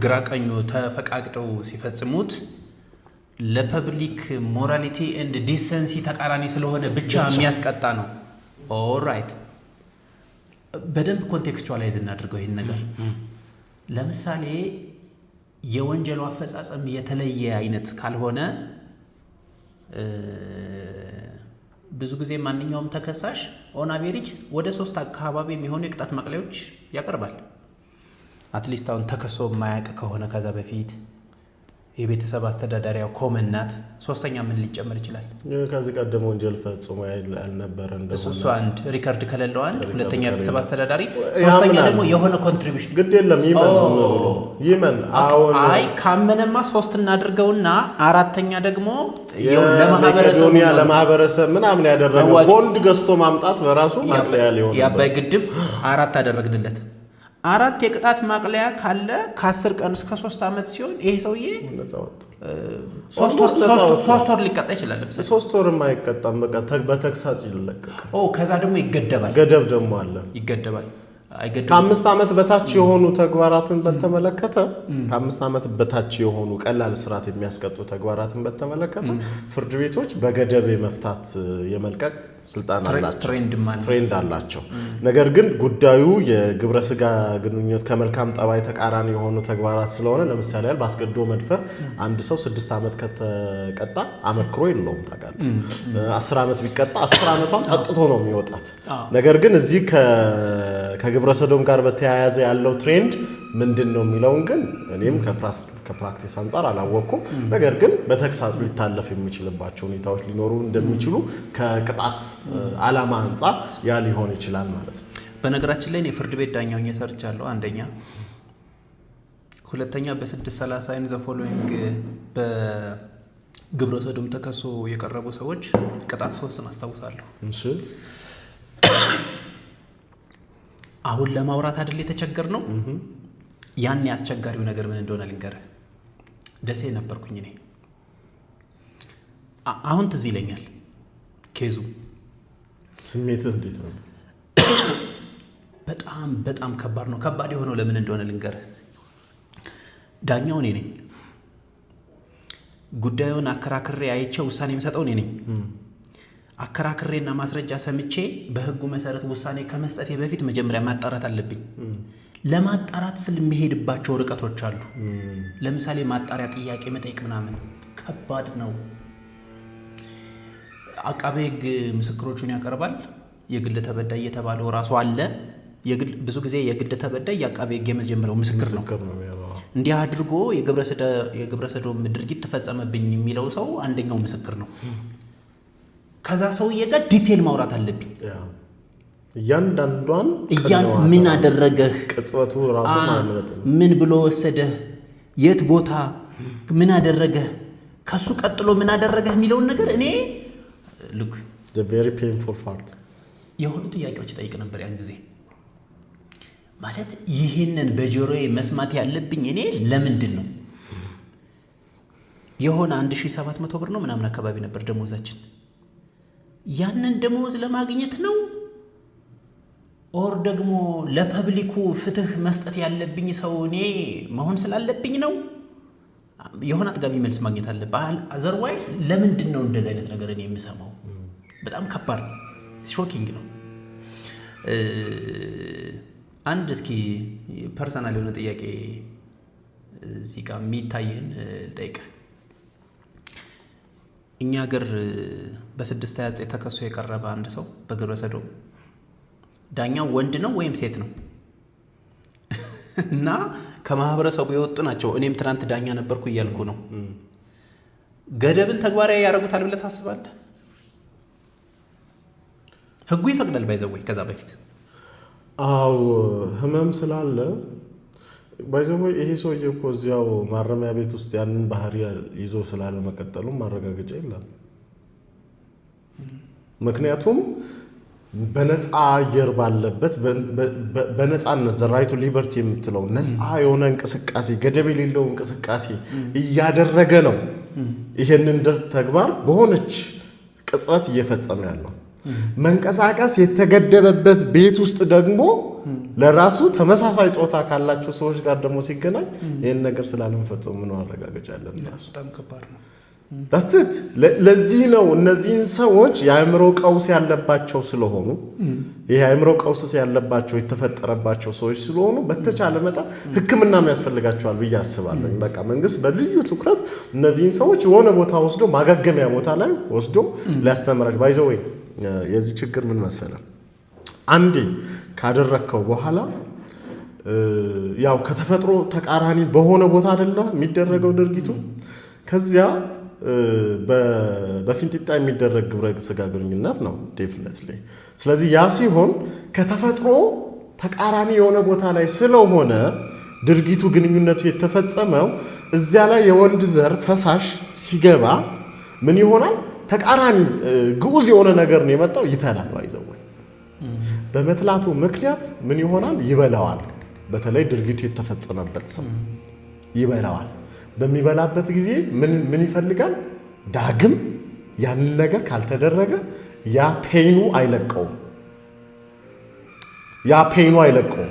ግራ ቀኙ ተፈቃቅደው ሲፈጽሙት ለ public morality and decency ተቃራኒ ስለሆነ ብቻ የሚያስቀጣ ነው። Alright፣ በደንብ contextualize እናድርገው ይህን ነገር። ለምሳሌ የወንጀሉ አፈጻጸም የተለየ አይነት ካልሆነ ብዙ ጊዜ ማንኛውም ተከሳሽ on average ወደ ሶስት አካባቢ የሚሆኑ የቅጣት ማቅለያዎች ያቀርባል። At least አሁን ተከሶ የማያውቅ ከሆነ፣ ከዛ በፊት የቤተሰብ አስተዳዳሪያ common ናት። ሶስተኛ ምን ሊጨመር ይችላል?
ከዚህ ቀደም ወንጀል ፈጽሞ ያልነበረ እንደሆነ።
እሱ አንድ፣ record ከሌለው አንድ፣ ሁለተኛ የቤተሰብ አስተዳዳሪ፣ ሶስተኛ ደግሞ የሆነ contribution።
ግድ የለም ይመን፣ ዝም ብሎ ይመን። አሁን
አይ፣ ካመነማ ሶስት እናድርገውና አራተኛ ደግሞ
ለመቄዶንያ፣ ለማህበረሰብ ምናምን ያደረገው ቦንድ ገዝቶ ማምጣት በራሱ ማቅለያ ሊሆን
የአባይ ግድብ አራት አደረግንለት። አራት የቅጣት ማቅለያ ካለ ከ10 ቀን እስከ 3 ዓመት ሲሆን ይሄ ሰውዬ 3 ወር ሊቀጣ ይችላል። ለምሳሌ
3 ወርም አይቀጣም። በቃ በተግሳጽ ይለቀቃል።
ከዛ ደግሞ ይገደባል።
ገደብ ደግሞ አለ።
ይገደባል።
ከ5 ዓመት በታች የሆኑ ተግባራትን በተመለከተ፣ ከ5 ዓመት በታች የሆኑ ቀላል እስራት የሚያስቀጡ ተግባራትን በተመለከተ ፍርድ ቤቶች በገደብ የመፍታት፣ የመልቀቅ ስልጣን አላቸው፣ trend አላቸው። ነገር ግን ጉዳዩ የግብረ ስጋ ግንኙነት ከመልካም ጠባይ ተቃራኒ የሆኑ ተግባራት ስለሆነ፣ ለምሳሌ ያህል በአስገድዶ መድፈር አንድ ሰው 6 ዓመት ከተቀጣ አመክሮ የለውም፣ ታውቃለህ። 10 ዓመት ቢቀጣ 10 ዓመቷን ጠጥቶ ነው የሚወጣት። ነገር ግን እዚህ ከግብረ ሰዶም ጋር በተያያዘ ያለው trend ምንድን ነው የሚለውን ግን እኔም ከ practice አንጻር አላወቅኩም። ነገር ግን በተግሳጽ ሊታለፍ የሚችልባቸው ሁኔታዎች ሊኖሩ እንደሚችሉ ከቅጣት ዓላማ አንጻር ያ ሊሆን ይችላል ማለት ነው።
በነገራችን ላይ የፍርድ ቤት ዳኛ ሆኜ ሰርቻለሁ። አንደኛ፣ ሁለተኛ በ630 and the following በግብረ ሰዶም ተከሶ የቀረቡ ሰዎች ቅጣት ሶስትን አስታውሳለሁ። አሁን ለማውራት አይደል የተቸገር ነው። ያን አስቸጋሪው ነገር ምን እንደሆነ ልንገርህ። ደሴ ነበርኩኝ እኔ። አሁን ትዝ ይለኛል case ኡ።
ስሜትህ እንዴት ነበር?
በጣም በጣም ከባድ ነው። ከባድ የሆነው ለምን እንደሆነ ልንገርህ። ዳኛው እኔ ነኝ። ጉዳዩን አከራክሬ አይቼ ውሳኔ የምሰጠው እኔ ነኝ። አከራክሬና ማስረጃ ሰምቼ በሕጉ መሰረት ውሳኔ ከመስጠቴ በፊት መጀመሪያ ማጣራት አለብኝ። ለማጣራት ስል የሚሄድባቸው ርቀቶች አሉ። ለምሳሌ ማጣሪያ ጥያቄ መጠየቅ ምናምን ከባድ ነው። አቃቤ ሕግ ምስክሮቹን ያቀርባል። የግል ተበዳይ የተባለው ራሱ አለ። ብዙ ጊዜ የግል ተበዳይ የአቃቤ ሕግ የመጀመሪያው ምስክር ነው። እንዲህ አድርጎ የግብረ ሰዶም ድርጊት ተፈጸመብኝ የሚለው ሰው አንደኛው ምስክር ነው። ከዛ ሰውዬ ጋር detail ማውራት አለብኝ።
እያንዳንዷን
ምን አደረገህ፣
ቅጽበቱ ራሱ
ምን ብሎ ወሰደህ፣ የት ቦታ ምን አደረገህ፣ ከሱ ቀጥሎ ምን አደረገህ የሚለውን ነገር እኔ look
Very painful part።
የሆኑ ጥያቄዎች ጠይቅ ነበር ያን ጊዜ። ማለት ይህንን በጆሮዬ መስማት ያለብኝ እኔ ለምንድን ነው? የሆነ 1700 ብር ነው ምናምን አካባቢ ነበር ደሞዛችን። ያንን ደሞዝ ለማግኘት ነው or ደግሞ ለ public ኩ ፍትህ መስጠት ያለብኝ ሰው እኔ መሆን ስላለብኝ ነው? የሆነ አጥጋቢ መልስ ማግኘት አለብህ። Otherwise ለምንድን ነው እንደዚህ አይነት ነገር እኔ የምሰማው? በጣም ከባድ ነው። Shocking ነው። አንድ እስኪ personal የሆነ ጥያቄ እዚህ ጋር የሚታይህን ልጠይቅህ። እኛ ሀገር በ629 ተከሶ የቀረበ አንድ ሰው በግብረ ሰዶም ዳኛው ወንድ ነው ወይም ሴት ነው እና ከማህበረሰቡ የወጡ ናቸው። እኔም ትናንት ዳኛ ነበርኩ እያልኩ ነው። ገደብን ተግባራዊ ያደርጉታል ብለህ ታስባለህ? ህጉ ይፈቅዳል by the way ከዛ በፊት።
አው፣ ህመም ስላለ by the way ይሄ ሰውዬ እኮ እዚያው ማረሚያ ቤት ውስጥ ያንን ባህሪ ይዞ ስላለመቀጠሉ ማረጋገጫ የለም። ምክንያቱም በነፃ አየር ባለበት፣ በነፃነት፣ the right to liberty የምትለው ነፃ የሆነ እንቅስቃሴ፣ ገደብ የሌለው እንቅስቃሴ እያደረገ ነው ይሄንን ተግባር በሆነች ቅጽበት እየፈጸመ ያለው። መንቀሳቀስ የተገደበበት ቤት ውስጥ ደግሞ ለራሱ ተመሳሳይ ጾታ ካላቸው ሰዎች ጋር ደግሞ ሲገናኝ ይህን ነገር ስላለመፈጸሙ ምን ማረጋገጫ አለን? ራሱ
በጣም ከባድ ነው።
That's it። ለዚህ ነው እነዚህን ሰዎች የአእምሮ ቀውስ ያለባቸው ስለሆኑ፣ ይህ የአእምሮ ቀውስ ያለባቸው የተፈጠረባቸው ሰዎች ስለሆኑ በተቻለ መጠን ሕክምናም ያስፈልጋቸዋል ብዬ አስባለሁ። በቃ መንግስት በልዩ ትኩረት እነዚህን ሰዎች የሆነ ቦታ ወስዶ፣ ማገገሚያ ቦታ ላይ ወስዶ ሊያስተምራቸው። By the way የዚህ ችግር ምን መሰለ፣ አንዴ ካደረግከው በኋላ ያው ከተፈጥሮ ተቃራኒ በሆነ ቦታ አይደለ የሚደረገው ድርጊቱ። ከዚያ በፊንጢጣ የሚደረግ ግብረ ስጋ ግንኙነት ነው definitely። ስለዚህ ያ ሲሆን ከተፈጥሮ ተቃራኒ የሆነ ቦታ ላይ ስለሆነ ድርጊቱ ግንኙነቱ የተፈጸመው፣ እዚያ ላይ የወንድ ዘር ፈሳሽ ሲገባ ምን ይሆናል? ተቃራኒ ግዑዝ የሆነ ነገር ነው የመጣው፣ ይተላል። By the way በመትላቱ ምክንያት ምን ይሆናል? ይበላዋል። በተለይ ድርጊቱ የተፈጸመበት ሰው ይበላዋል። በሚበላበት ጊዜ ምን ይፈልጋል? ዳግም ያንን ነገር ካልተደረገ ያ pain ኑ አይለቀውም። ያ pain ኑ አይለቀውም።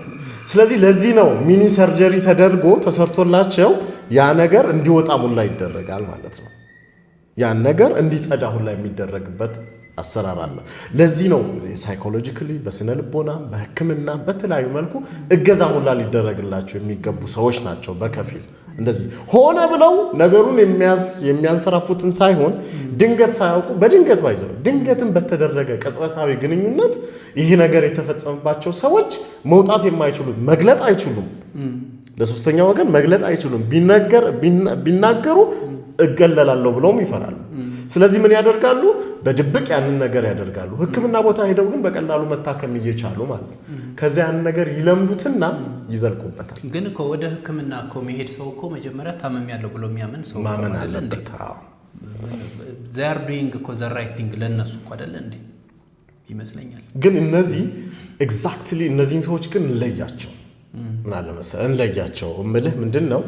ስለዚህ ለዚህ ነው mini surgery ተደርጎ ተሰርቶላቸው ያ ነገር እንዲወጣ ሁላ ይደረጋል ማለት ነው። ያን ነገር እንዲጸዳ ሁላ የሚደረግበት አሰራር አለ። ለዚህ ነው psychologically፣ በስነ ልቦና፣ በሕክምና በተለያዩ መልኩ እገዛ ሁላ ሊደረግላቸው የሚገቡ ሰዎች ናቸው። በከፊል እንደዚህ ሆነ ብለው ነገሩን የሚያንሰራፉትን ሳይሆን ድንገት ሳያውቁ በድንገት by the way ድንገትም በተደረገ ቅጽበታዊ ግንኙነት ይህ ነገር የተፈጸመባቸው ሰዎች መውጣት የማይችሉት፣ መግለጥ አይችሉም። ለሶስተኛ ወገን መግለጥ አይችሉም። ቢናገሩ እገለላለሁ ብለውም ይፈራሉ። ስለዚህ ምን ያደርጋሉ? በድብቅ ያንን ነገር ያደርጋሉ። ሕክምና ቦታ ሄደው ግን በቀላሉ መታከም እየቻሉ ማለት ነው። ከዚያ ያንን ነገር ይለምዱትና ይዘልቁበታል።
ግን እኮ ወደ ሕክምና እኮ መሄድ ሰው እኮ መጀመሪያ ታምሜያለሁ ብሎ የሚያምን ሰው
ማመን
አይደለ እንዴ?
አለበት። አዎ።
They're doing እኮ the right thing ለእነሱ እኮ አይደለ እንዴ ይመስለኛል።
ግን እነዚህ exactly እነዚህን ሰዎች ግን እንለያቸው። ምን አለ መሰለህ፣ እንለያቸው እምልህ ምንድን ነው፣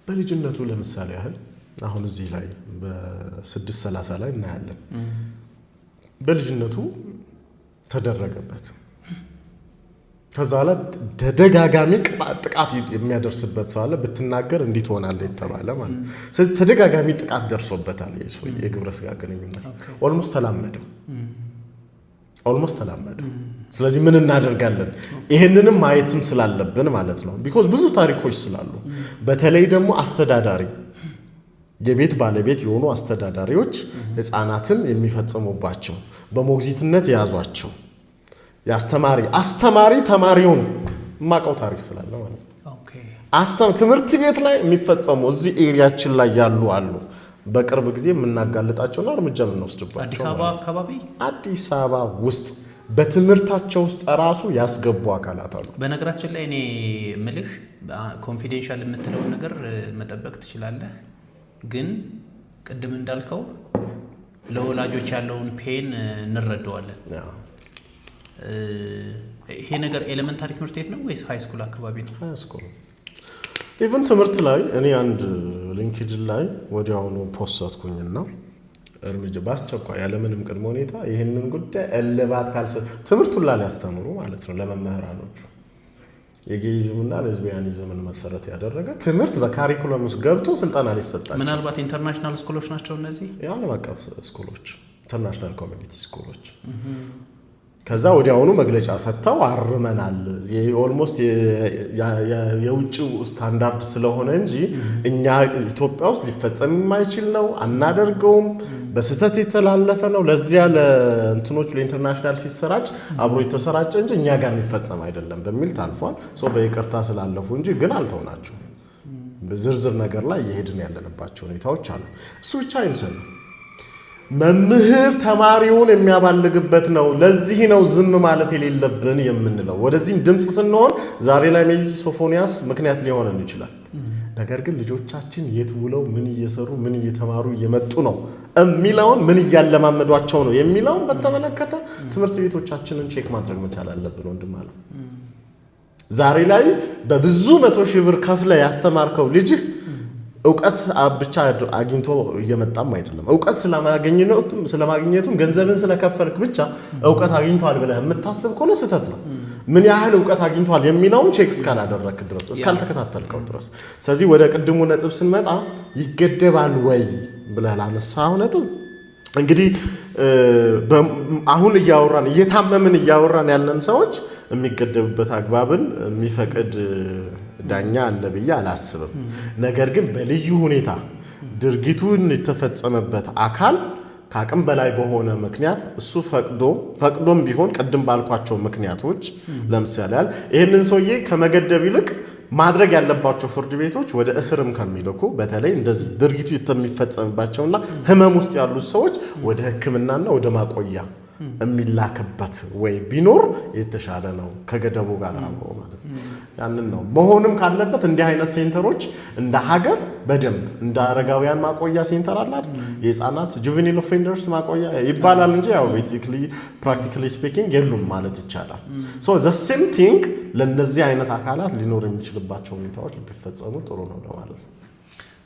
በልጅነቱ ለምሳሌ ያህል አሁን እዚህ ላይ በ630 ላይ እናያለን። በልጅነቱ ተደረገበት። ከዛ በኋላ ተደጋጋሚ ጥቃት የሚያደርስበት ሰው አለ። ብትናገር እንዲህ ትሆናለህ የተባለ ማለት ነው። ስለዚህ ተደጋጋሚ ጥቃት ደርሶበታል። ይህ ሰውዬ የግብረ ስጋ ግንኙነት almost ተላመደው፣ almost ተላመደው። ስለዚህ ምን እናደርጋለን? ይሄንንም ማየትም ስላለብን ማለት ነው። Because ብዙ ታሪኮች ስላሉ፣ በተለይ ደግሞ አስተዳዳሪ፣ የቤት ባለቤት የሆኑ አስተዳዳሪዎች ሕፃናትን የሚፈጽሙባቸው፣ በሞግዚትነት የያዟቸው፣ የአስተማሪ አስተማሪ ተማሪውን የማውቀው ታሪክ ስላለ ማለት ነው። ትምህርት ቤት ላይ የሚፈጸሙ እዚህ area ችን ላይ ያሉ አሉ። በቅርብ ጊዜ የምናጋልጣቸውና እርምጃ የምንወስድባቸው
አዲስ አበባ
ማለት ነው።
አካባቢ?
አዲስ አበባ ውስጥ በትምህርታቸው ውስጥ ራሱ ያስገቡ አካላት አሉ።
በነገራችን ላይ እኔ ምልህ confidential የምትለውን ነገር መጠበቅ ትችላለህ፣ ግን ቅድም እንዳልከው ለወላጆች ያለውን pain እንረዳዋለን። ይሄ ነገር elementary ትምህርት ቤት ነው ወይስ high school አካባቢ ነው?
High school። Even ትምህርት ላይ እኔ አንድ LinkedIn ላይ ወዲያውኑ post ኩኝና እርምጃ በአስቸኳይ ያለምንም ቅድመ ሁኔታ ይህንን ጉዳይ እልባት ካልሰ ትምህርቱን ላይ ሊያስተምሩ ማለት ነው ለመምህራኖቹ የ gayism ና lesbianism ን መሰረት ያደረገ ትምህርት በ curriculum ውስጥ ገብቶ ስልጠና ሊሰጣቸው።
ምናልባት international school ኦች ናቸው እነዚህ?
የዓለም አቀፍ school ኦች፣ international community school ኦች። ከዛ ወዲያውኑ መግለጫ ሰጥተው አርመናል፣ almost የውጭው ስታንዳርድ ስለሆነ እንጂ እኛ ኢትዮጵያ ውስጥ ሊፈጸም የማይችል ነው፣ አናደርገውም፣ በስህተት የተላለፈ ነው። ለዚያ ለእንትኖቹ ለ international ሲሰራጭ አብሮ የተሰራጨ እንጂ እኛ ጋር የሚፈጸም አይደለም በሚል ታልፏል። So በይቅርታ ስላለፉ እንጂ ግን አልተውናቸው። ዝርዝር ነገር ላይ እየሄድን ያለንባቸው ሁኔታዎች አሉ። እሱ ብቻ አይምሰልም። መምህር ተማሪውን የሚያባልግበት ነው። ለዚህ ነው ዝም ማለት የሌለብን የምንለው። ወደዚህም ድምፅ ስንሆን ዛሬ ላይ maybe ሶፎንያስ ምክንያት ሊሆነን ይችላል። ነገር ግን ልጆቻችን የት ውለው፣ ምን እየሰሩ፣ ምን እየተማሩ እየመጡ ነው የሚለውን፣ ምን እያለማመዷቸው ነው የሚለውን በተመለከተ ትምህርት ቤቶቻችንን check ማድረግ መቻል አለብን። ወንድም አለ፣ ዛሬ ላይ በብዙ መቶ ሺህ ብር ከፍለህ ያስተማርከው ልጅህ እውቀት ብቻ አግኝቶ እየመጣም አይደለም። እውቀት ስለማግኘቱም ገንዘብን ስለከፈልክ ብቻ እውቀት አግኝቷል ብለህ የምታስብ ከሆነ ስህተት ነው። ምን ያህል እውቀት አግኝቷል የሚለውን check እስካላደረግክ ድረስ፣ እስካልተከታተልከው ድረስ። ስለዚህ ወደ ቅድሙ ነጥብ ስንመጣ ይገደባል ወይ ብለህ ላነሳኸው ነጥብ፣ እንግዲህ አሁን እያወራን፣ እየታመምን እያወራን ያለን ሰዎች የሚገደብበት አግባብን የሚፈቅድ ዳኛ አለ ብዬ አላስብም። ነገር ግን በልዩ ሁኔታ ድርጊቱን የተፈጸመበት አካል ከአቅም በላይ በሆነ ምክንያት እሱ ፈቅዶም ቢሆን፣ ቅድም ባልኳቸው ምክንያቶች፣ ለምሳሌ ያህል ይህንን ሰውዬ ከመገደብ ይልቅ ማድረግ ያለባቸው ፍርድ ቤቶች ወደ እስርም ከሚልኩ፣ በተለይ እንደዚህ ድርጊቱ የሚፈጸምባቸውና ህመም ውስጥ ያሉት ሰዎች ወደ ሕክምናና ወደ ማቆያ የሚላክበት ወይ ቢኖር የተሻለ ነው፣ ከገደቡ ጋር አብሮ ማለት ነው። ያንን ነው መሆንም ካለበት። እንዲህ አይነት center ኦች እንደ ሀገር በደንብ እንደ አረጋውያን ማቆያ center አለ አይደል? የህፃናት juvenile offenders ማቆያ ይባላል እንጂ ያው basically practically speaking የሉም ማለት ይቻላል። So the same thing ለእነዚህ አይነት አካላት ሊኖር የሚችልባቸው ሁኔታዎች ቢፈጸሙ ጥሩ ነው ለማለት ነው።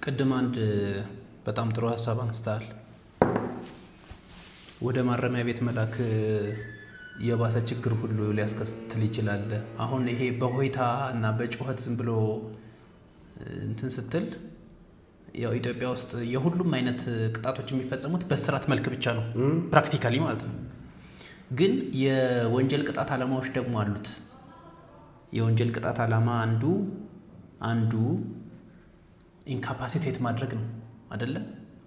ቅድም አንድ በጣም ጥሩ ሀሳብ አንስተሃል። ወደ ማረሚያ ቤት መላክ የባሰ ችግር ሁሉ ሊያስከትል ይችላል። አሁን ይሄ በሆይታ እና በጩኸት ዝም ብሎ እንትን ስትል፣ ያው ኢትዮጵያ ውስጥ የሁሉም አይነት ቅጣቶች የሚፈጸሙት በእስራት መልክ ብቻ ነው፣ practically ማለት ነው። ግን የወንጀል ቅጣት ዓላማዎች ደግሞ አሉት። የወንጀል ቅጣት ዓላማ አንዱ incapacitate ማድረግ ነው አደለ?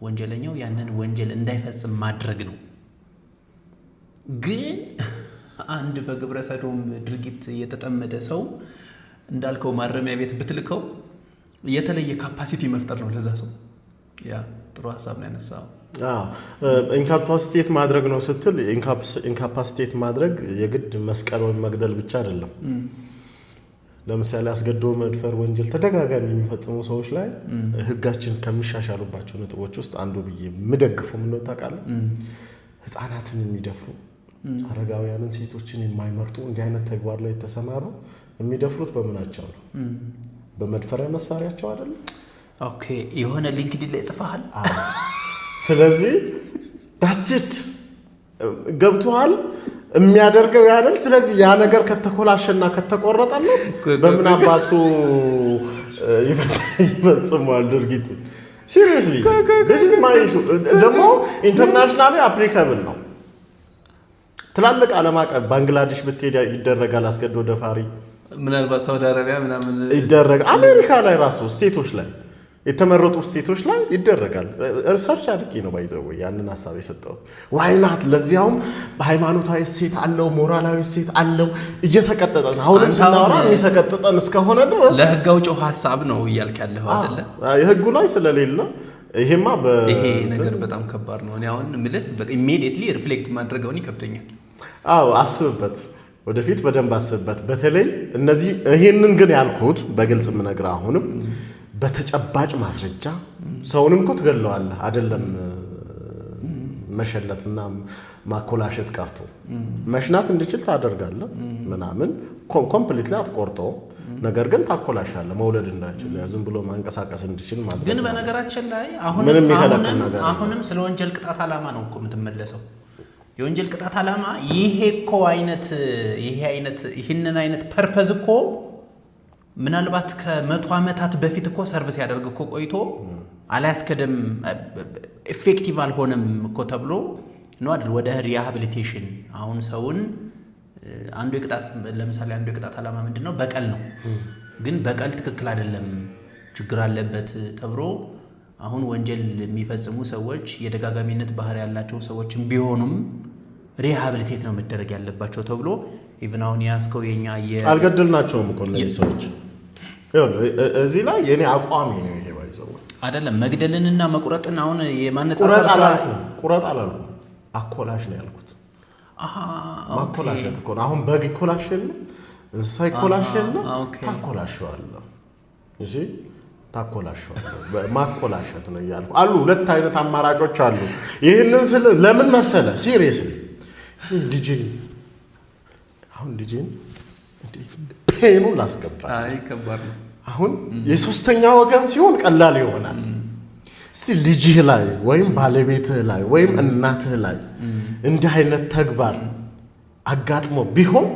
ወንጀለኛው ያንን ወንጀል እንዳይፈጽም ማድረግ ነው። ግን አንድ በግብረ ሰዶም ድርጊት የተጠመደ ሰው እንዳልከው ማረሚያ ቤት ብትልከው የተለየ capacity መፍጠር ነው ለዛ ሰው። Yeah፣ ጥሩ ሀሳብ ነው ያነሳው።
Incapacitate ማድረግ ነው ስትል፣ incapacitate ማድረግ የግድ መስቀል ወይም መግደል ብቻ አይደለም። ለምሳሌ አስገድዶ መድፈር ወንጀል ተደጋጋሚ የሚፈጽሙ ሰዎች ላይ ሕጋችን ከሚሻሻሉባቸው ነጥቦች ውስጥ አንዱ ብዬ የምደግፈው ምን ነው ታውቃለህ? ሕፃናትን የሚደፍሩ፣ አረጋውያንን፣ ሴቶችን የማይመርጡ እንዲህ አይነት ተግባር ላይ የተሰማሩ የሚደፍሩት በምናቸው ነው? በመድፈሪያ መሳሪያቸው አይደለም?
Okay፣ የሆነ LinkedIn ላይ ጽፈሃል።
ስለዚህ that's it፣ ገብቶሃል? የሚያደርገው ያደል። ስለዚህ ያ ነገር ከተኮላሸና ከተቆረጠለት በምን አባቱ ይፈጽመዋል ድርጊቱን? Seriously, this is my issue። ደግሞ internationally applicable ነው። ትላልቅ ዓለም አቀፍ ባንግላዴሽ ብትሄድ ይደረጋል። አስገድዶ ደፋሪ
ምናልባት ሳውዲ አረቢያ ምናምን
ይደረጋል። አሜሪካ ላይ ራሱ state ኦች ላይ፣ የተመረጡ state ኦች ላይ ይደረጋል። Research አድርጌ ነው by the way ያንን ሀሳብ የሰጠሁት። Why not? ለዚያውም በሃይማኖታዊ እሴት አለው፣ ሞራላዊ እሴት አለው። እየሰቀጠጠን አሁንም
አንተ
ስናወራ
አሁን
የሚሰቀጥጠን እስከሆነ ድረስ
ለህግ አውጪው ሀሳብ ነው እያልክ ያለኸው አይደለ?
የህጉ ላይ ስለሌለ ይሄማ
ይሄ ነገር በጣም ከባድ ነው። እኔ አሁን የምልህ immediately reflect ማድረገውን ይከብደኛል።
አዎ፣ አስብበት፣ ወደፊት በደንብ አስብበት። በተለይ እነዚህ ይሄንን ግን ያልኩት በግልጽ የምነግርህ አሁንም በተጨባጭ ማስረጃ፣ ሰውንም እኮ ትገለዋለህ አይደለም መሸለትና ማኮላሸት ቀርቶ መሽናት እንዲችል ታደርጋለህ ምናምን፣ completely አትቆርጠውም። ነገር ግን ታኮላሻለህ፣ መውለድ እንዳይችል፣ ዝም ብሎ ማንቀሳቀስ እንዲችል ማድረግ
ግን
ማለት ነው።
በነገራችን ላይ
ምንም የሚከለክል ነገር የለም።
አሁንም ስለ ወንጀል ቅጣት ዓላማ ነው እኮ የምትመለሰው። የወንጀል ቅጣት ዓላማ ይሄ እኮ አይነት ይሄ አይነት ይህንን አይነት purpose እኮ ምናልባት ከ100 ዓመታት በፊት እኮ serve ሲያደርግ እኮ ቆይቶ አላያስከደም፣ effective አልሆነም እኮ ተብሎ ነው አይደል? ወደ rehabilitation አሁን ሰውን አንዱ የቅጣት ለምሳሌ አንዱ የቅጣት ዓላማ ምንድን ነው? በቀል ነው። ግን በቀል ትክክል አይደለም፣ ችግር አለበት ተብሎ አሁን ወንጀል የሚፈጽሙ ሰዎች የደጋጋሚነት ባህሪ ያላቸው ሰዎችም ቢሆኑም rehabilitate ነው መደረግ ያለባቸው ተብሎ even አሁን የያዝከው የኛ
አልገደልናቸውም እኮ እነዚህ ሰዎች። ይኸውልህ፣ እዚህ ላይ የኔ አቋሚ ነው ይሄ by the way።
አይደለም መግደልንና መቁረጥን አሁን የማነጻጸር
ቁረጥ
ስራ
አላልኩም፣ ቁረጥ አላልኩም፣ አኮላሽ ነው ያልኩት። ማኮላሸት እኮ ነው። አሁን በግ ይኮላሽ የለ፣ እንስሳ ይኮላሽ የለ፣ ታኮላሸዋለህ። እሺ ታኮላሸዋለህ። ማኮላሸት ነው እያልኩ አሉ። ሁለት አይነት አማራጮች አሉ። ይህንን ስል ለምን መሰለ፣ seriously ልጄን አሁን ልጄን pain ኡን ላስገባ
አይ ከባድ ነው።
አሁን የሶስተኛ ወገን ሲሆን ቀላል ይሆናል። እስቲ ልጅህ ላይ ወይም ባለቤትህ ላይ ወይም እናትህ ላይ እንዲህ አይነት ተግባር አጋጥሞ ቢሆን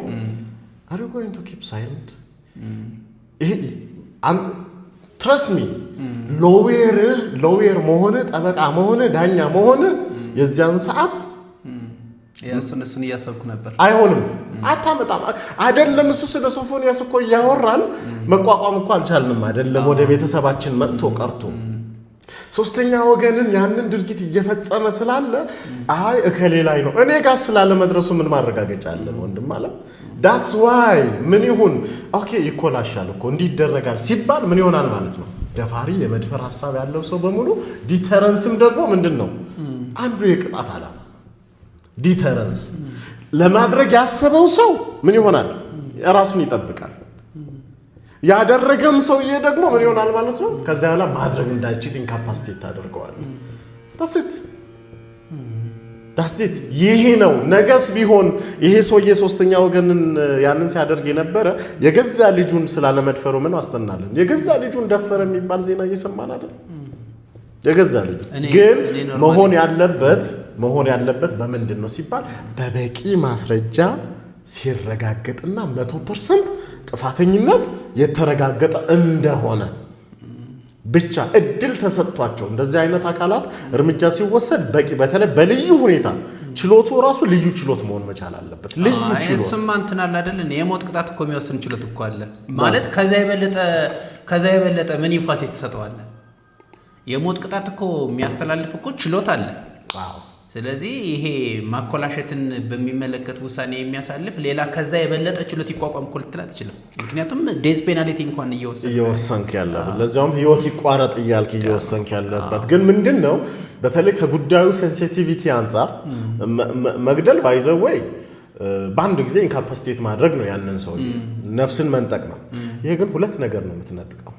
are you going to keep silent? ይሄ trust me፣ lawyer መሆን፣ ጠበቃ መሆን፣ ዳኛ መሆን የዚያን ሰዓት
እሱን እያሰብኩ ነበር።
አይሆንም፣ አታመጣም። አይደለም እሱ ስለ ሶፎንያስ እኮ እያወራን መቋቋም እኮ አልቻልንም። አይደለም ወደ ቤተሰባችን መጥቶ ቀርቶ ሶስተኛ ወገንን ያንን ድርጊት እየፈጸመ ስላለ አይ እከሌ ላይ ነው እኔ ጋር ስላለመድረሱ ምን ማረጋገጫ አለን? ወንድም አለም፣ that's why ምን ይሁን okay ይኮላሻል እኮ እንዲህ ይደረጋል ሲባል ምን ይሆናል ማለት ነው? ደፋሪ የመድፈር ሀሳብ ያለው ሰው በሙሉ deterrence ም ደግሞ ምንድን ነው አንዱ የቅጣት ዓላማ ነው። Deterrence ለማድረግ ያሰበው ሰው ምን ይሆናል? ራሱን ይጠብቃል። ያደረገም ሰውዬ ደግሞ ምን ይሆናል ማለት ነው? ከዚያ በኋላ ማድረግ እንዳይችል incapacitate ታደርገዋለህ። That's it, that's it። ይሄ ነው። ነገስ ቢሆን ይሄ ሰውዬ ሶስተኛ ወገንን ያንን ሲያደርግ የነበረ የገዛ ልጁን ስላለመድፈሩ ምን ዋስትና አለን? የገዛ ልጁን ደፈረ የሚባል ዜና እየሰማን አይደል? የገዛ ልጁ ግን
እኔ normally
መሆን ያለበት በምንድን ነው ሲባል በበቂ ማስረጃ ሲረጋገጥና 100% ጥፋተኝነት የተረጋገጠ እንደሆነ ብቻ እድል ተሰጥቷቸው እንደዚህ አይነት አካላት እርምጃ ሲወሰድ በቂ በተለይ በልዩ ሁኔታ ችሎቱ ራሱ ልዩ ችሎት መሆን መቻል አለበት። ልዩ ችሎት።
እሱማ እንትን አለ አይደል? የሞት ቅጣት እኮ የሚወስን ችሎት እኮ አለ ማለት ከዛ የበለጠ ምን emphasis ትሰጠዋለህ? የሞት ቅጣት እኮ የሚያስተላልፍ እኮ ችሎት አለ። ስለዚህ ይሄ ማኮላሸትን በሚመለከት ውሳኔ የሚያሳልፍ ሌላ ከዛ የበለጠ ችሎት ይቋቋም እኮ ልትል አትችልም። ምክንያቱም death penalty እንኳን እየወሰነ
እየወሰንክ ያለበት ለዚያውም ህይወት ይቋረጥ እያልክ እየወሰንክ ያለበት ግን ምንድን ነው በተለይ ከጉዳዩ sensitivity አንጻር መግደል by the way በአንድ ጊዜ incapacitate ማድረግ ነው፣ ያንን ሰውዬ ነፍስን መንጠቅ ነው። ይሄ ግን ሁለት ነገር ነው የምትነጥቀው።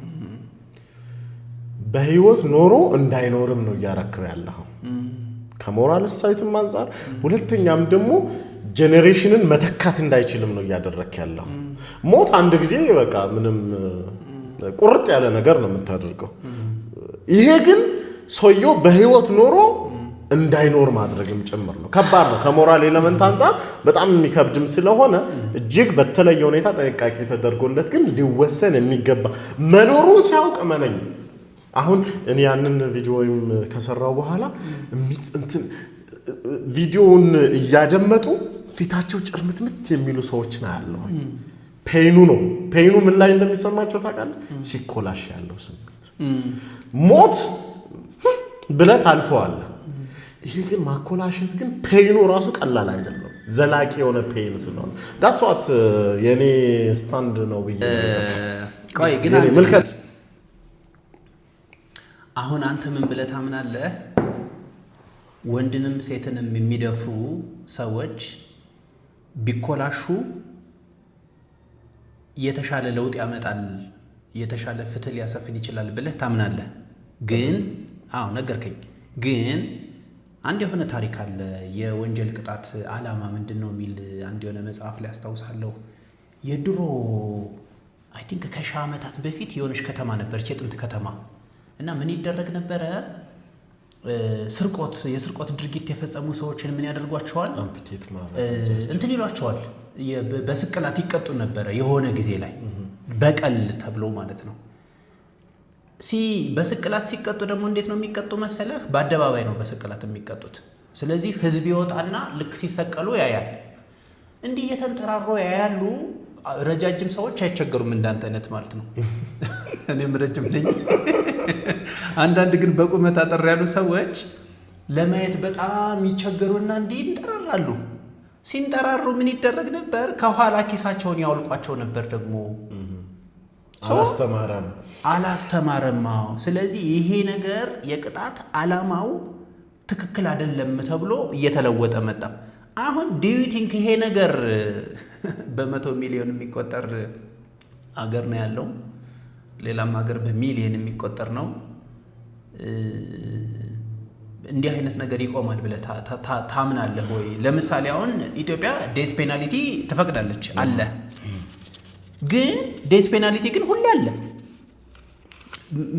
በህይወት ኖሮ እንዳይኖርም ነው እያረክብ ያለኸው ከሞራል ሳይትም አንጻር፣ ሁለተኛም ደግሞ generation ን መተካት እንዳይችልም ነው እያደረክ ያለው። ሞት አንድ ጊዜ በቃ ምንም ቁርጥ ያለ ነገር ነው የምታደርገው። ይሄ ግን ሰውየው በህይወት ኖሮ እንዳይኖር ማድረግም ጭምር ነው። ከባድ ነው። ከ moral element አንጻር በጣም የሚከብድም ስለሆነ እጅግ በተለየ ሁኔታ ጥንቃቄ ተደርጎለት ግን ሊወሰን የሚገባ መኖሩን ሲያውቅ መነኝ አሁን እኔ ያንን ቪዲዮ ወይም ከሰራው በኋላ እንትን ቪዲዮውን እያደመጡ ፊታቸው ጭርምትምት የሚሉ ሰዎችን አያለሁ። Pain ኡ ነው፣ pain ኡ ምን ላይ እንደሚሰማቸው ታውቃለህ? ሲኮላሽ ያለው ስሜት። ሞት ብለህ ታልፈዋለህ። ይሄ ግን ማኮላሸት ግን pain ኡ ራሱ ቀላል አይደለም። ዘላቂ የሆነ pain ስለሆነ that's what የእኔ stand ነው ብዬ
ቆይ ግን
የኔ
አንድ
ምልከት
አሁን አንተ ምን ብለህ ታምናለህ? ወንድንም ሴትንም የሚደፍሩ ሰዎች ቢኮላሹ የተሻለ ለውጥ ያመጣል፣ የተሻለ ፍትህ ሊያሰፍን ይችላል ብለህ ታምናለህ? ግን አዎ ነገርከኝ። ግን አንድ የሆነ ታሪክ አለ። የወንጀል ቅጣት ዓላማ ምንድን ነው የሚል አንድ የሆነ መጽሐፍ ላይ አስታውሳለሁ። የድሮ I think ከ1000 ዓመታት በፊት የሆነች ከተማ ነበረች፣ የጥንት ከተማ፣ እና ምን ይደረግ ነበረ? ስርቆት የስርቆት ድርጊት የፈጸሙ ሰዎችን ምን ያደርጓቸዋል?
Amputate ማድረግ።
እንትን ይሏቸዋል። በስቅላት ይቀጡ ነበረ የሆነ ጊዜ ላይ በቀል ተብሎ ማለት ነው። በስቅላት ሲቀጡ ደግሞ እንዴት ነው የሚቀጡ መሰለህ? በአደባባይ ነው በስቅላት የሚቀጡት። ስለዚህ ህዝብ ይወጣና ልክ ሲሰቀሉ ያያል። እንዲህ እየተንጠራሩ ያያሉ። ረጃጅም ሰዎች አይቸገሩም እንዳንተ አይነት ማለት ነው። እኔም ረጅም ነኝ። አንዳንድ ግን በቁመት አጠር ያሉ ሰዎች ለማየት በጣም ይቸገሩና እንዲህ ይንጠራራሉ። ሲንጠራሩ ምን ይደረግ ነበር? ከኋላ ኪሳቸውን ያወልቋቸው ነበር። ደግሞ
አላስተማረም።
አላስተማረም። አዎ። ስለዚህ ይሄ ነገር የቅጣት ዓላማው ትክክል አይደለም ተብሎ እየተለወጠ መጣ። አሁን do you think ይሄ ነገር በ100 ሚሊዮን የሚቆጠር አገር ነው ያለው፣ ሌላም ሀገር በሚሊዮን የሚቆጠር ነው። እንዲህ አይነት ነገር ይቆማል ብለህ ታምናለህ ወይ? ለምሳሌ አሁን ኢትዮጵያ death penalty ትፈቅዳለች አለ። ግን death penalty ግን ሁሌ አለ።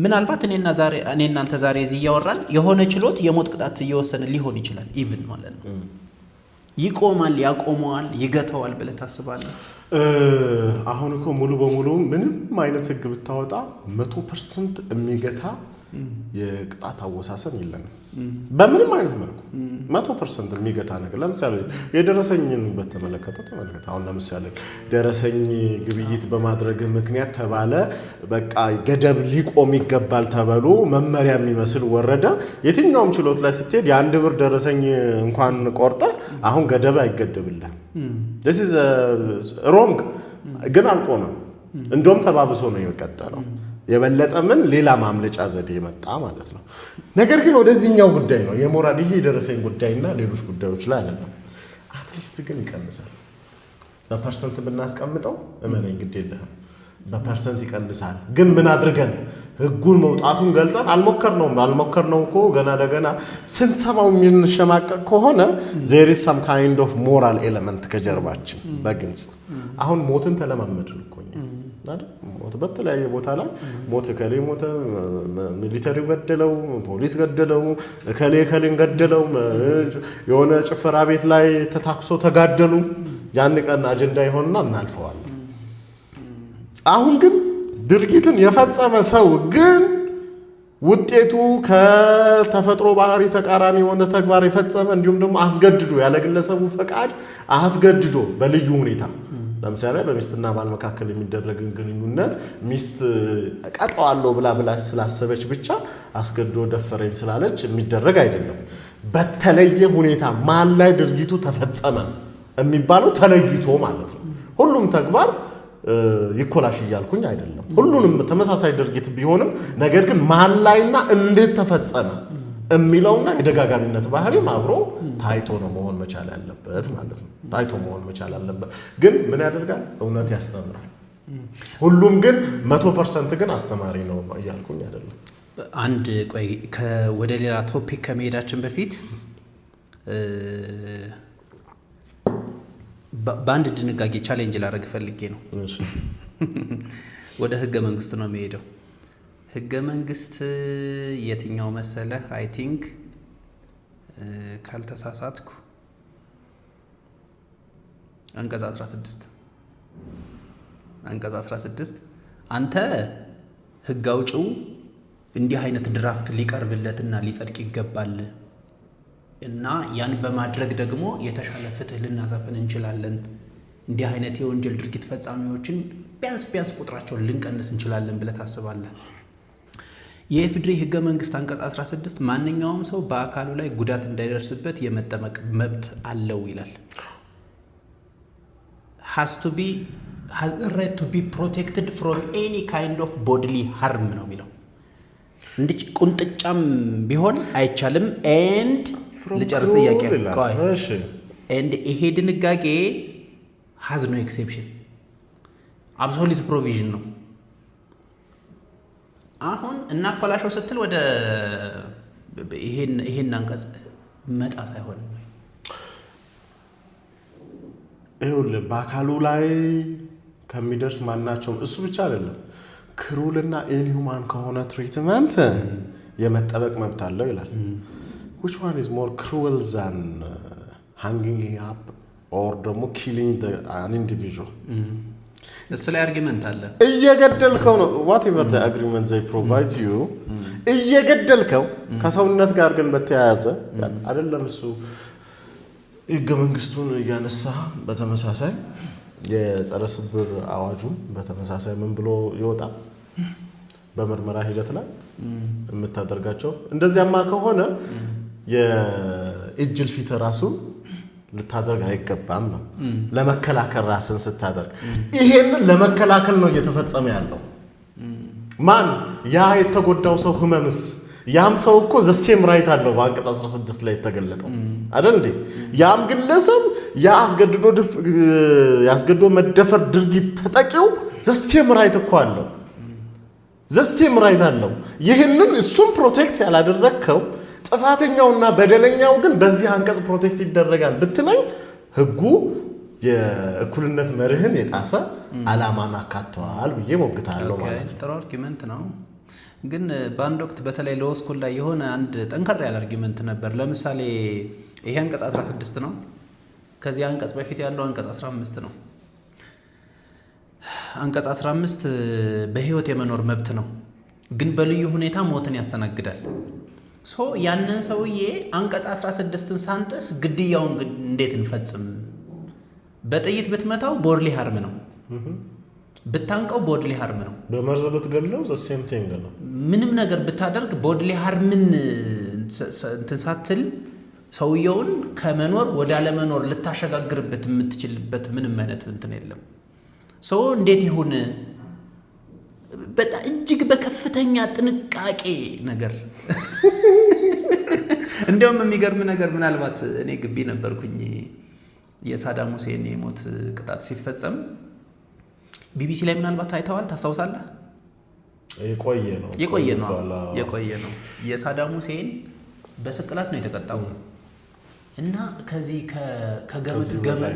ምናልባት እኔና አንተ ዛሬ እዚህ እያወራን የሆነ ችሎት የሞት ቅጣት እየወሰነ ሊሆን ይችላል። Even ማለት ነው። ይቆማል፣ ያቆመዋል፣ ይገተዋል ብለህ ታስባለህ?
አሁን እኮ ሙሉ በሙሉ ምንም አይነት ህግ ብታወጣ 100% የሚገታ የቅጣት አወሳሰን የለንም። በምንም አይነት መልኩ 100% የሚገታ ነገር፣ ለምሳሌ የደረሰኝን በተመለከተ ተመልከተ። አሁን ለምሳሌ ደረሰኝ ግብይት በማድረግ ምክንያት ተባለ፣ በቃ ገደብ ሊቆም ይገባል ተብሎ መመሪያ የሚመስል ወረደ። የትኛውም ችሎት ላይ ስትሄድ የ1 ብር ደረሰኝ እንኳን ቆርጠህ አሁን ገደብ አይገደብልህም። Wrong ግን አልቆመም። እንደውም ተባብሶ ነው የቀጠለው። የበለጠ ምን ሌላ ማምለጫ ዘዴ መጣ ማለት ነው። ነገር ግን ወደዚህኛው ጉዳይ ነው የሞራል፣ ይሄ የደረሰኝ ጉዳይና ሌሎች ጉዳዮች ላይ አይደለም። At least ግን ይቀንሳል። በ percent ብናስቀምጠው እመነኝ፣ ግድ የለህም፣ በ percent ይቀንሳል። ግን ምን አድርገን ህጉን መውጣቱን ገልጠን አልሞከርነውም። አልሞከርነው እኮ ገና ለገና ስንሰማው የምንሸማቀቅ ከሆነ there is some kind of moral element ከጀርባችን በግልጽ። አሁን ሞትን ተለማመድን እኮ እኛ አይደል? ሞት በተለያየ ቦታ ላይ ሞት፣ እከሌ ሞተ፣ military ው ገደለው፣ ፖሊስ ገደለው፣ እከሌ እከሌን ገደለው፣ የሆነ ጭፈራ ቤት ላይ ተታኩሶ ተጋደሉ። ያን ቀን አጀንዳ ይሆንና እናልፈዋለን። አሁን ግን ድርጊትን የፈጸመ ሰው ግን ውጤቱ ከተፈጥሮ ባህሪ ተቃራኒ የሆነ ተግባር የፈጸመ፣ እንዲሁም ደግሞ አስገድዶ፣ ያለ ግለሰቡ ፈቃድ አስገድዶ፣ በልዩ ሁኔታ ለምሳሌ በሚስትና ባል መካከል የሚደረግን ግንኙነት ሚስት እቀጣዋለሁ ብላ ስላሰበች ብቻ አስገድዶ ደፈረኝ ስላለች የሚደረግ አይደለም። በተለየ ሁኔታ ማን ላይ ድርጊቱ ተፈጸመ የሚባለው ተለይቶ ማለት ነው። ሁሉም ተግባር ይኮላሽ እያልኩኝ አይደለም። ሁሉንም ተመሳሳይ ድርጊት ቢሆንም ነገር ግን ማን ላይና እንዴት ተፈጸመ የሚለውና የደጋጋሚነት ባህሪም አብሮ ታይቶ ነው መሆን መቻል ያለበት ማለት ነው። ታይቶ መሆን መቻል አለበት። ግን ምን ያደርጋል? እውነት ያስተምራል። ሁሉም ግን 100% ግን አስተማሪ ነው እያልኩኝ አይደለም።
አንድ ቆይ፣ ወደ ሌላ topic ከመሄዳችን በፊት በአንድ ድንጋጌ challenge ላደርግ ፈልጌ ነው። ወደ ህገ መንግስቱ ነው የሚሄደው። ህገ መንግስት የትኛው መሰለህ? I think ካልተሳሳትኩ አንቀጽ 16፣ አንቀጽ 16። አንተ ህግ አውጪው እንዲህ አይነት draft ሊቀርብለትና ሊጸድቅ ይገባል እና ያን በማድረግ ደግሞ የተሻለ ፍትህ ልናሰፍን እንችላለን፣ እንዲህ አይነት የወንጀል ድርጊት ፈጻሚዎችን ቢያንስ ቢያንስ ቁጥራቸውን ልንቀንስ እንችላለን ብለህ ታስባለህ? የኢፌዴሪ ህገ መንግስት አንቀጽ 16 ማንኛውም ሰው በአካሉ ላይ ጉዳት እንዳይደርስበት የመጠበቅ መብት አለው ይላል። Has right to be protected from any kind of bodily harm ነው የሚለው። እንድች ቁንጥጫም ቢሆን አይቻልም። And ልጨርስ ጥያቄ። ቆይ፣ and ይሄ ድንጋጌ has no exception፣ absolute provision ነው። አሁን እናኮላሸው ስትል ወደ ይሄን አንቀጽ መጣስ አይሆንም ወይ?
ይኸውልህ፣ በአካሉ ላይ ከሚደርስ ማናቸውም፣ እሱ ብቻ አይደለም፣ cruel ና inhuman ከሆነ treatment የመጠበቅ መብት አለው ይላል። Which one is more cruel than hanging up or ደግሞ killing an individual?
እሱ ላይ argument አለ።
እየገደልከው ነው። Whatever argument they provide you፣ እየገደልከው ከሰውነት ጋር ግን በተያያዘ አይደለም እሱ። ህገ መንግስቱን እያነሳ በተመሳሳይ የጸረ ሽብር አዋጁን በተመሳሳይ ምን ብሎ ይወጣል? በምርመራ ሂደት ላይ የምታደርጋቸው እንደዚያማ ከሆነ የእጅ እልፊት ራሱ ልታደርግ አይገባም ነው። ለመከላከል ራስን ስታደርግ ይሄንን ለመከላከል ነው እየተፈጸመ ያለው። ማን ያ የተጎዳው ሰው ህመምስ ያም ሰው እኮ the same right አለው በአንቀጽ 16 ላይ የተገለጠው አይደል እንዴ? ያም ግለሰብ ያ አስገድዶ መደፈር ድርጊት ተጠቂው the same right እኮ አለው፣ the same right አለው። ይህንን እሱም protect ያላደረግከው ጥፋተኛውና በደለኛው ግን በዚህ አንቀጽ protect ይደረጋል ብትለኝ ህጉ የእኩልነት መርህን የጣሰ ዓላማን አካተዋል ብዬ ሞግታለሁ ማለት ነው።
ጥሩ argument ነው። ግን በአንድ ወቅት በተለይ law school ላይ የሆነ አንድ ጠንከር ያለ argument ነበር። ለምሳሌ ይሄ አንቀጽ 16 ነው። ከዚህ አንቀጽ በፊት ያለው አንቀጽ 15 ነው። አንቀጽ 15 በህይወት የመኖር መብት ነው፣ ግን በልዩ ሁኔታ ሞትን ያስተናግዳል። So ያንን ሰውዬ አንቀጽ 16ን ሳንጥስ ግድያውን እንዴት እንፈጽም? በጥይት ብትመታው bodily harm ነው፣ ብታንቀው bodily harm ነው።
በመርዝ ብትገድለው the same thing ነው።
ምንም ነገር ብታደርግ bodily harm ን እንትን ሳትል ሰውየውን ከመኖር ወደ አለመኖር ልታሸጋግርበት የምትችልበት ምንም አይነት እንትን የለም። So እንዴት ይሁን? በጣም እጅግ በከፍተኛ ጥንቃቄ ነገር። እንዲያውም የሚገርም ነገር ምናልባት እኔ ግቢ ነበርኩኝ የሳዳም ሁሴን የሞት ቅጣት ሲፈጸም ቢቢሲ ላይ ምናልባት አይተዋል፣ ታስታውሳለህ?
የቆየ ነው።
የቆየ ነው፣ የቆየ ነው። የሳዳም ሁሴን በስቅላት ነው የተቀጣው እና ከዚህ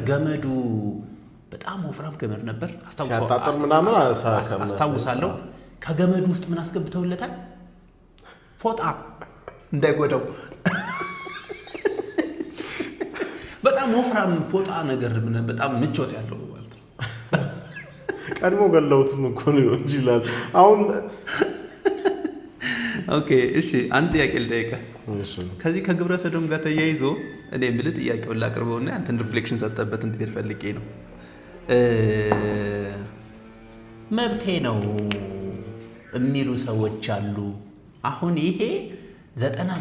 ገመዱ በጣም ወፍራም ገመድ ነበር፣
ሲያጣጥር ምናምን
አስታውሳለሁ። ከገመዱ ውስጥ ምን አስገብተውለታል? ፎጣ እንዳይጎዳው፣ በጣም ወፍራም ፎጣ ነገር፣ በጣም ምቾት ያለው ማለት ነው።
ቀድሞ ገለውትም እኮ ሊሆን ይችላል። አሁን
Okay፣ እሺ፣ አንድ ጥያቄ ልጠይቅህ። ከዚህ ከግብረ ሰዶም ጋር ተያይዞ እኔ የምልህ ጥያቄውን ላቅርበውና ያንተን reflection ሰጠበት እንድትሄድ ፈልጌ ነው። መብቴ ነው የሚሉ ሰዎች አሉ። አሁን ይሄ ለ90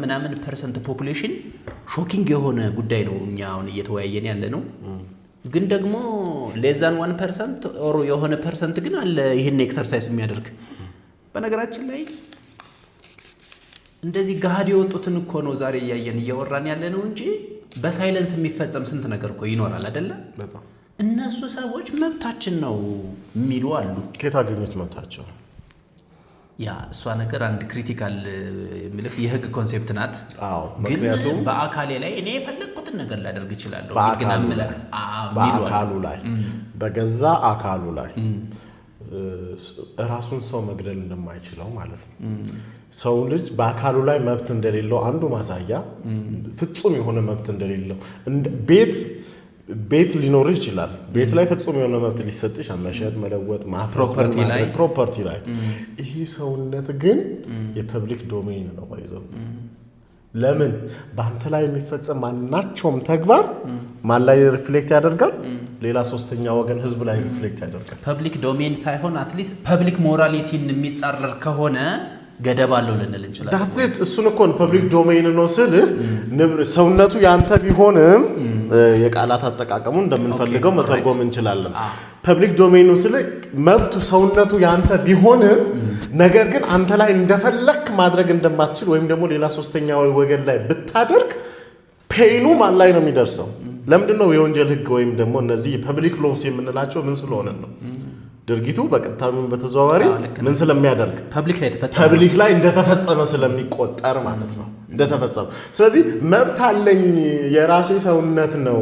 ምናምን percent population shocking የሆነ ጉዳይ ነው እኛ አሁን እየተወያየን ያለ ነው። ግን ደግሞ less than 1% or የሆነ percent ግን አለ ይህን exercise የሚያደርግ። በነገራችን ላይ እንደዚህ ገሃድ የወጡትን እኮ ነው ዛሬ እያየን እያወራን ያለ ነው እንጂ በ silence የሚፈጸም ስንት ነገር እኮ ይኖራል አይደለ? እነሱ ሰዎች መብታችን ነው የሚሉ አሉ።
ከየት አገኙት መብታቸው?
ያ እሷ ነገር አንድ critical የምልህ የህግ concept ናት።
አዎ፣ ምክንያቱም
ግን በአካሌ ላይ እኔ የፈለግኩትን ነገር ላደርግ እችላለሁ።
በአካሉ ላይ፣ በገዛ አካሉ ላይ ራሱን ሰው መግደል እንደማይችለው ማለት ነው። ሰው ልጅ በአካሉ ላይ መብት እንደሌለው አንዱ ማሳያ ፍጹም የሆነ መብት እንደሌለው ቤት ሊኖርህ ይችላል። ቤት ላይ ፍጹም የሆነ መብት ሊሰጥሽ፣ መሸጥ፣ መለወጥ፣ ማፍረስ፣ property right። ይሄ ሰውነት ግን የ public domain ነው። ይዘው ለምን በአንተ ላይ የሚፈጸም ማናቸውም ተግባር ማን ላይ reflect ያደርጋል? ሌላ ሶስተኛ ወገን ህዝብ ላይ reflect ያደርጋል።
Public domain ሳይሆን at least public morality ን የሚጻረር ከሆነ ገደብ አለው ልንል እንችላለን።
That's it። እሱን እኮ public domain ነው ስልህ ሰውነቱ ያንተ ቢሆንም የቃላት አጠቃቀሙ እንደምንፈልገው መተርጎም እንችላለን። Public domain ነው ስልህ መብቱ ሰውነቱ ያንተ ቢሆንም ነገር ግን አንተ ላይ እንደፈለክ ማድረግ እንደማትችል ወይም ደግሞ ሌላ ሶስተኛ ወገን ላይ ብታደርግ pain ኑ ማን ላይ ነው የሚደርሰው? ለምንድን ነው የወንጀል ህግ ወይም ደግሞ እነዚህ public laws የምንላቸው ምን ስለሆነ ነው? ድርጊቱ በቀጥታ በተዘዋዋሪ ምን ስለሚያደርግ public ላይ እንደተፈጸመ ስለሚቆጠር ማለት ነው። እንደተፈጸመ። ስለዚህ መብት አለኝ የራሴ ሰውነት ነው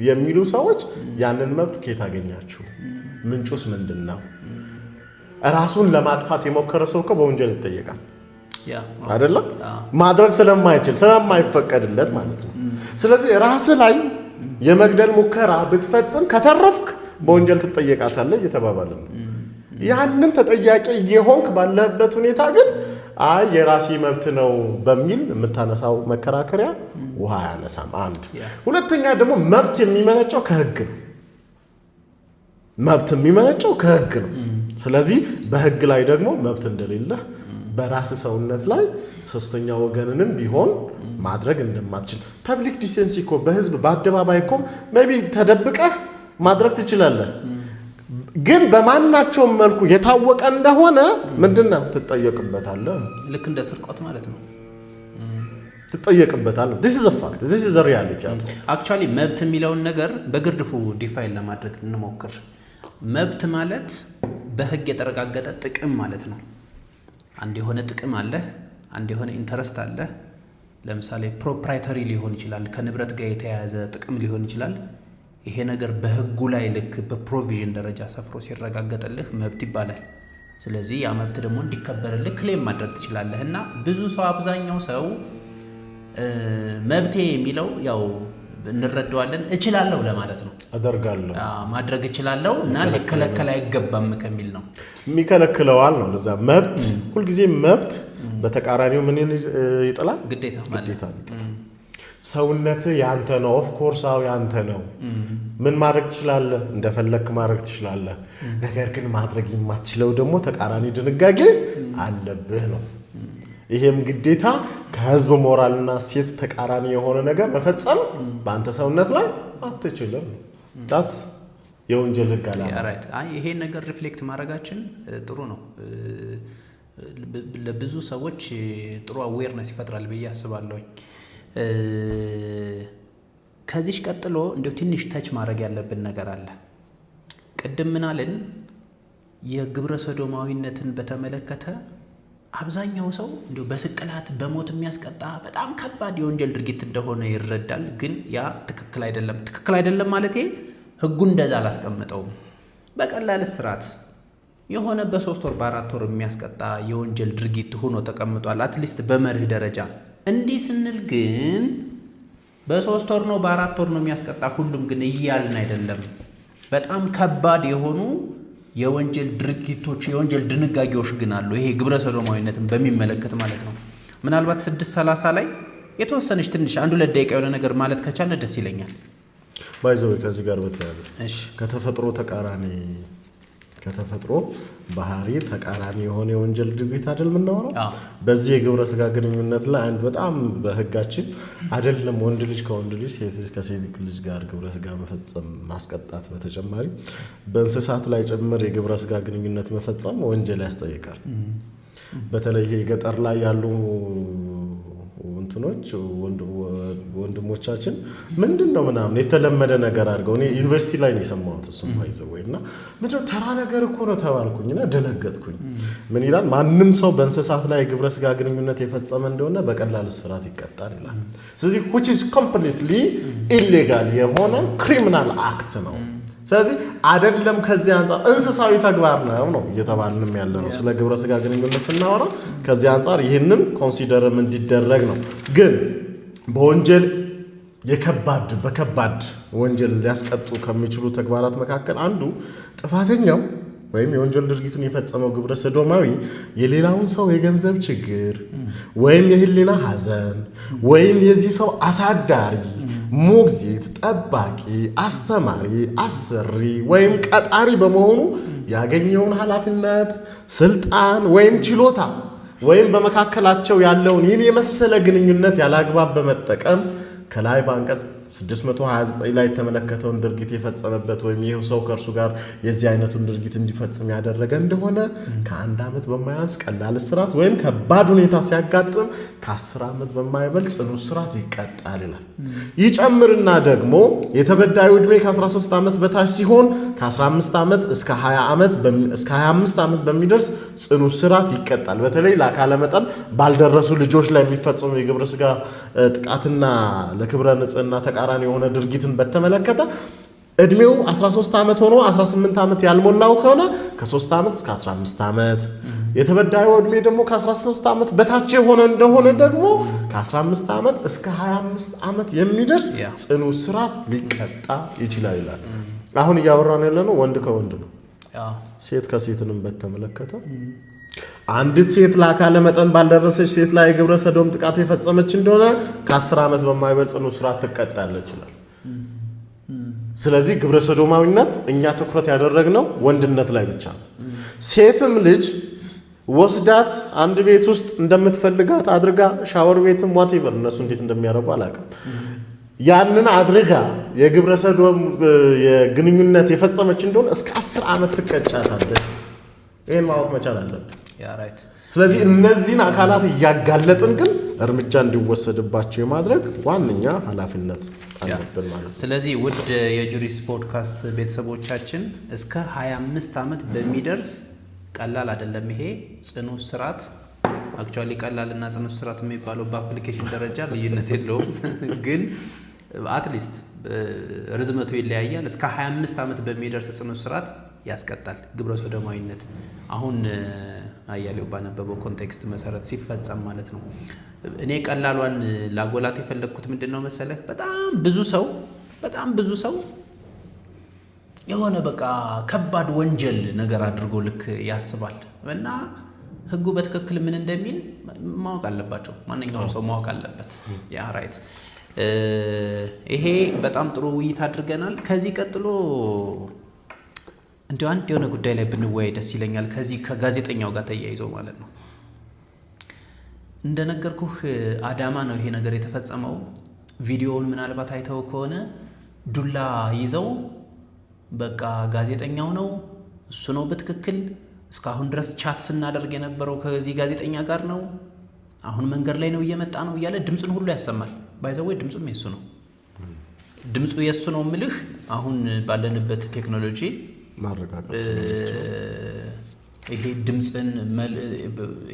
የሚሉ ሰዎች ያንን መብት ከየት አገኛችሁ? ምንጩስ ምንድን ነው? ራሱን ለማጥፋት የሞከረ ሰው እኮ በወንጀል ይጠየቃል አይደለም? ማድረግ ስለማይችል ስለማይፈቀድለት ማለት ነው። ስለዚህ ራስህ ላይ የመግደል ሙከራ ብትፈጽም ከተረፍክ በወንጀል ትጠየቃታለህ እየተባባለ ነው። ያንን ተጠያቂ እየሆንክ ባለህበት ሁኔታ ግን አይ የራሴ መብት ነው በሚል የምታነሳው መከራከሪያ ውሃ አያነሳም። አንድ ሁለተኛ ደግሞ መብት የሚመነጨው ከህግ ነው። መብት የሚመነጨው ከህግ ነው። ስለዚህ በህግ ላይ ደግሞ መብት እንደሌለህ፣ በራስ ሰውነት ላይ ሶስተኛ ወገንንም ቢሆን ማድረግ እንደማትችል፣ public decency እኮ በህዝብ በአደባባይ እኮ maybe ተደብቀህ ማድረግ ትችላለህ። ግን በማናቸውም መልኩ የታወቀ እንደሆነ ምንድን ነው? ትጠየቅበታለህ።
ልክ እንደ ስርቆት ማለት ነው።
ትጠየቅበታለህ። This is a fact, this is a reality አቶ
Actually መብት የሚለውን ነገር በግርድፉ define ለማድረግ እንሞክር። መብት ማለት በህግ የተረጋገጠ ጥቅም ማለት ነው። አንድ የሆነ ጥቅም አለህ፣ አንድ የሆነ interest አለህ። ለምሳሌ proprietary ሊሆን ይችላል፣ ከንብረት ጋር የተያያዘ ጥቅም ሊሆን ይችላል። ይሄ ነገር በህጉ ላይ ልክ በ provision ደረጃ ሰፍሮ ሲረጋገጥልህ መብት ይባላል። ስለዚህ ያ መብት ደግሞ እንዲከበርልህ claim ማድረግ ትችላለህ። እና ብዙ ሰው፣ አብዛኛው ሰው መብቴ የሚለው ያው እንረዳዋለን፣ እችላለሁ ለማለት ነው።
አደርጋለሁ።
ማድረግ እችላለሁ እና ሊከለከል አይገባም ከሚል ነው።
የሚከለክለዋል ነው። ለዛ መብት ሁልጊዜ መብት በተቃራኒው ምን ይጥላል?
ግዴታ ማለት።
ግዴታ ይጥላል። ሰውነትህ ያንተ ነው። Of course አዎ ያንተ ነው። ምን ማድረግ ትችላለህ? እንደፈለግክ ማድረግ ትችላለህ። ነገር ግን ማድረግ የማትችለው ደግሞ ተቃራኒ ድንጋጌ አለብህ ነው። ይሄም ግዴታ ከህዝብ ሞራልና እሴት ተቃራኒ የሆነ ነገር መፈጸም በአንተ ሰውነት ላይ አትችልም። That's የወንጀል ህግ አላማ።
Right። አይ ይሄን ነገር reflect ማድረጋችን ጥሩ ነው። ለብዙ ሰዎች ጥሩ awareness ይፈጥራል ብዬ አስባለሁኝ። ከዚህ ቀጥሎ እንዲሁ ትንሽ touch ማድረግ ያለብን ነገር አለ። ቅድም ምናልን፣ የግብረ ሰዶማዊነትን በተመለከተ አብዛኛው ሰው እንዲሁ በስቅላት በሞት የሚያስቀጣ በጣም ከባድ የወንጀል ድርጊት እንደሆነ ይረዳል። ግን ያ ትክክል አይደለም። ትክክል አይደለም ማለቴ ህጉ እንደዛ አላስቀምጠውም። በቀላል እስራት የሆነ በ3 ወር በ4 ወር የሚያስቀጣ የወንጀል ድርጊት ሆኖ ተቀምጧል። At least በመርህ ደረጃ። እንዲህ ስንል ግን በ3 ወር ነው በ4 ወር ነው የሚያስቀጣ ሁሉም ግን እያልን አይደለም። በጣም ከባድ የሆኑ የወንጀል ድርጊቶች፣ የወንጀል ድንጋጌዎች ግን አሉ። ይሄ ግብረ ሰዶማዊነትን በሚመለከት ማለት ነው። ምናልባት 630 ላይ የተወሰነች ትንሽ አንድ ሁለት ደቂቃ የሆነ ነገር ማለት ከቻለ ደስ ይለኛል።
By the way፣ ከዚህ ጋር በተያያዘ ከተፈጥሮ ባህሪ ተቃራኒ የሆነ የወንጀል ድርጊት አይደል የምናወራው?
አዎ።
በዚህ የግብረ ስጋ ግንኙነት ላይ አንድ በጣም በህጋችን አይደለም ወንድ ልጅ ከወንድ ልጅ፣ ሴት ልጅ ከሴት ልጅ ጋር ግብረ ስጋ መፈጸም ማስቀጣት በተጨማሪ በእንስሳት ላይ ጭምር የግብረ ስጋ ግንኙነት መፈጸም ወንጀል ያስጠይቃል። በተለይ ይሄ ገጠር ላይ ያሉ እንትኖች ወንድሞቻችን ምንድን ነው ምናምን የተለመደ ነገር አድርገው፣ እኔ ዩኒቨርሲቲ ላይ ነው የሰማሁት። እሱም by the way እና ምንድነው ተራ ነገር እኮ ነው ተባልኩኝ እና ደነገጥኩኝ። ምን ይላል? ማንም ሰው በእንስሳት ላይ የግብረ ስጋ ግንኙነት የፈጸመ እንደሆነ በቀላል እስራት ይቀጣል ይላል። ስለዚህ which is completely illegal የሆነ criminal act ነው። ስለዚህ አይደለም ከዚህ አንጻር እንስሳዊ ተግባር ነው ነው እየተባልንም ያለ ነው። ስለ ግብረ ስጋ ግንኙነት ስናወራ ከዚህ አንጻር ይህንን consider ም እንዲደረግ ነው። ግን በወንጀል የከባድ በከባድ ወንጀል ሊያስቀጡ ከሚችሉ ተግባራት መካከል አንዱ ጥፋተኛው ወይም የወንጀል ድርጊቱን የፈጸመው ግብረ ሰዶማዊ የሌላውን ሰው የገንዘብ ችግር ወይም የሕሊና ሐዘን ወይም የዚህ ሰው አሳዳሪ፣ ሞግዚት፣ ጠባቂ፣ አስተማሪ፣ አሰሪ ወይም ቀጣሪ በመሆኑ ያገኘውን ኃላፊነት፣ ስልጣን ወይም ችሎታ ወይም በመካከላቸው ያለውን ይህን የመሰለ ግንኙነት ያለአግባብ በመጠቀም ከላይ በአንቀጽ 629 ላይ የተመለከተውን ድርጊት የፈጸመበት ወይም ይህ ሰው ከእርሱ ጋር የዚህ አይነቱን ድርጊት እንዲፈጽም ያደረገ እንደሆነ ከ1 ዓመት በማያንስ ቀላል እስራት ወይም ከባድ ሁኔታ ሲያጋጥም ከ10 ዓመት በማይበልጥ ጽኑ እስራት ይቀጣል ይላል። ይጨምርና ደግሞ የተበዳዩ ዕድሜ ከ13 ዓመት በታች ሲሆን ከ15 ዓመት እስከ 20 ዓመት እስከ 25 ዓመት በሚደርስ ጽኑ እስራት ይቀጣል። በተለይ ለአካለ መጠን ባልደረሱ ልጆች ላይ የሚፈጸሙ የግብረ ስጋ ጥቃትና ለክብረ ንጽህና ተቃራኒ የሆነ ድርጊትን በተመለከተ እድሜው 13 ዓመት ሆኖ 18 ዓመት ያልሞላው ከሆነ ከ3 ዓመት እስከ 15 ዓመት፣ የተበዳዩ እድሜ ደግሞ ከ13 ዓመት በታች የሆነ እንደሆነ ደግሞ ከ15 ዓመት እስከ 25 ዓመት የሚደርስ ጽኑ እስራት ሊቀጣ ይችላል ይላል። አሁን እያወራን ያለነው ወንድ ከወንድ ነው። ሴት ከሴትንም በተመለከተ አንዲት ሴት ለአካለ መጠን ባልደረሰች ሴት ላይ የግብረ ሰዶም ጥቃት የፈጸመች እንደሆነ ከ10 ዓመት በማይበልጥ ጽኑ እስራት ትቀጣለች ይላል። ስለዚህ ግብረ ሰዶማዊነት እኛ ትኩረት ያደረግነው ወንድነት ላይ ብቻ ነው። ሴትም ልጅ ወስዳት አንድ ቤት ውስጥ እንደምትፈልጋት አድርጋ፣ ሻወር ቤትም whatever፣ እነሱ እንዴት እንደሚያደርጉ አላውቅም። ያንን አድርጋ የግብረ ሰዶም የግንኙነት የፈጸመች እንደሆነ እስከ 10 ዓመት ትቀጫታለች። ይህን ማወቅ መቻል አለብን። ስለዚህ እነዚህን አካላት እያጋለጥን ግን እርምጃ እንዲወሰድባቸው የማድረግ ዋነኛ ኃላፊነት አለብን ማለት ነው።
ስለዚህ ውድ የጁሪስ ፖድካስት ቤተሰቦቻችን፣ እስከ 25 ዓመት በሚደርስ፣ ቀላል አይደለም ይሄ፣ ጽኑ እስራት። Actually ቀላል እና ጽኑ እስራት የሚባለው በ application ደረጃ ልዩነት የለውም፣ ግን at least ርዝመቱ ይለያያል። እስከ 25 ዓመት በሚደርስ ጽኑ እስራት ያስቀጣል ግብረ ሰዶማዊነት፣ አሁን አያሌው ባነበበው context መሰረት ሲፈጸም ማለት ነው። እኔ ቀላሏን ላጎላት የፈለግኩት ምንድን ነው መሰለህ? በጣም ብዙ ሰው የሆነ በቃ ከባድ ወንጀል ነገር አድርጎ ልክ ያስባል እና ሕጉ በትክክል ምን እንደሚል ማወቅ አለባቸው። ማንኛውም ሰው ማወቅ አለበት። Yeah, right። ይሄ በጣም ጥሩ ውይይት አድርገናል። ከዚህ ቀጥሎ እንዲሁ አንድ የሆነ ጉዳይ ላይ ብንወያይ ደስ ይለኛል። ከዚህ ከጋዜጠኛው ጋር ተያይዞ ማለት ነው። እንደነገርኩህ አዳማ ነው ይሄ ነገር የተፈጸመው። ቪዲዮውን ምናልባት አይተው ከሆነ ዱላ ይዘው በቃ ጋዜጠኛው ነው፣ እሱ ነው በትክክል፣ እስካሁን ድረስ chat ስናደርግ የነበረው ከዚህ ጋዜጠኛ ጋር ነው፣ አሁን መንገድ ላይ ነው፣ እየመጣ ነው እያለ ድምፁን ሁሉ ያሰማል። By the way ድምፁም የሱ ነው። ድምፁ የሱ ነው ምልህ አሁን ባለንበት ቴክኖሎጂ
ማረጋገጥ
ይሄ ድምፅን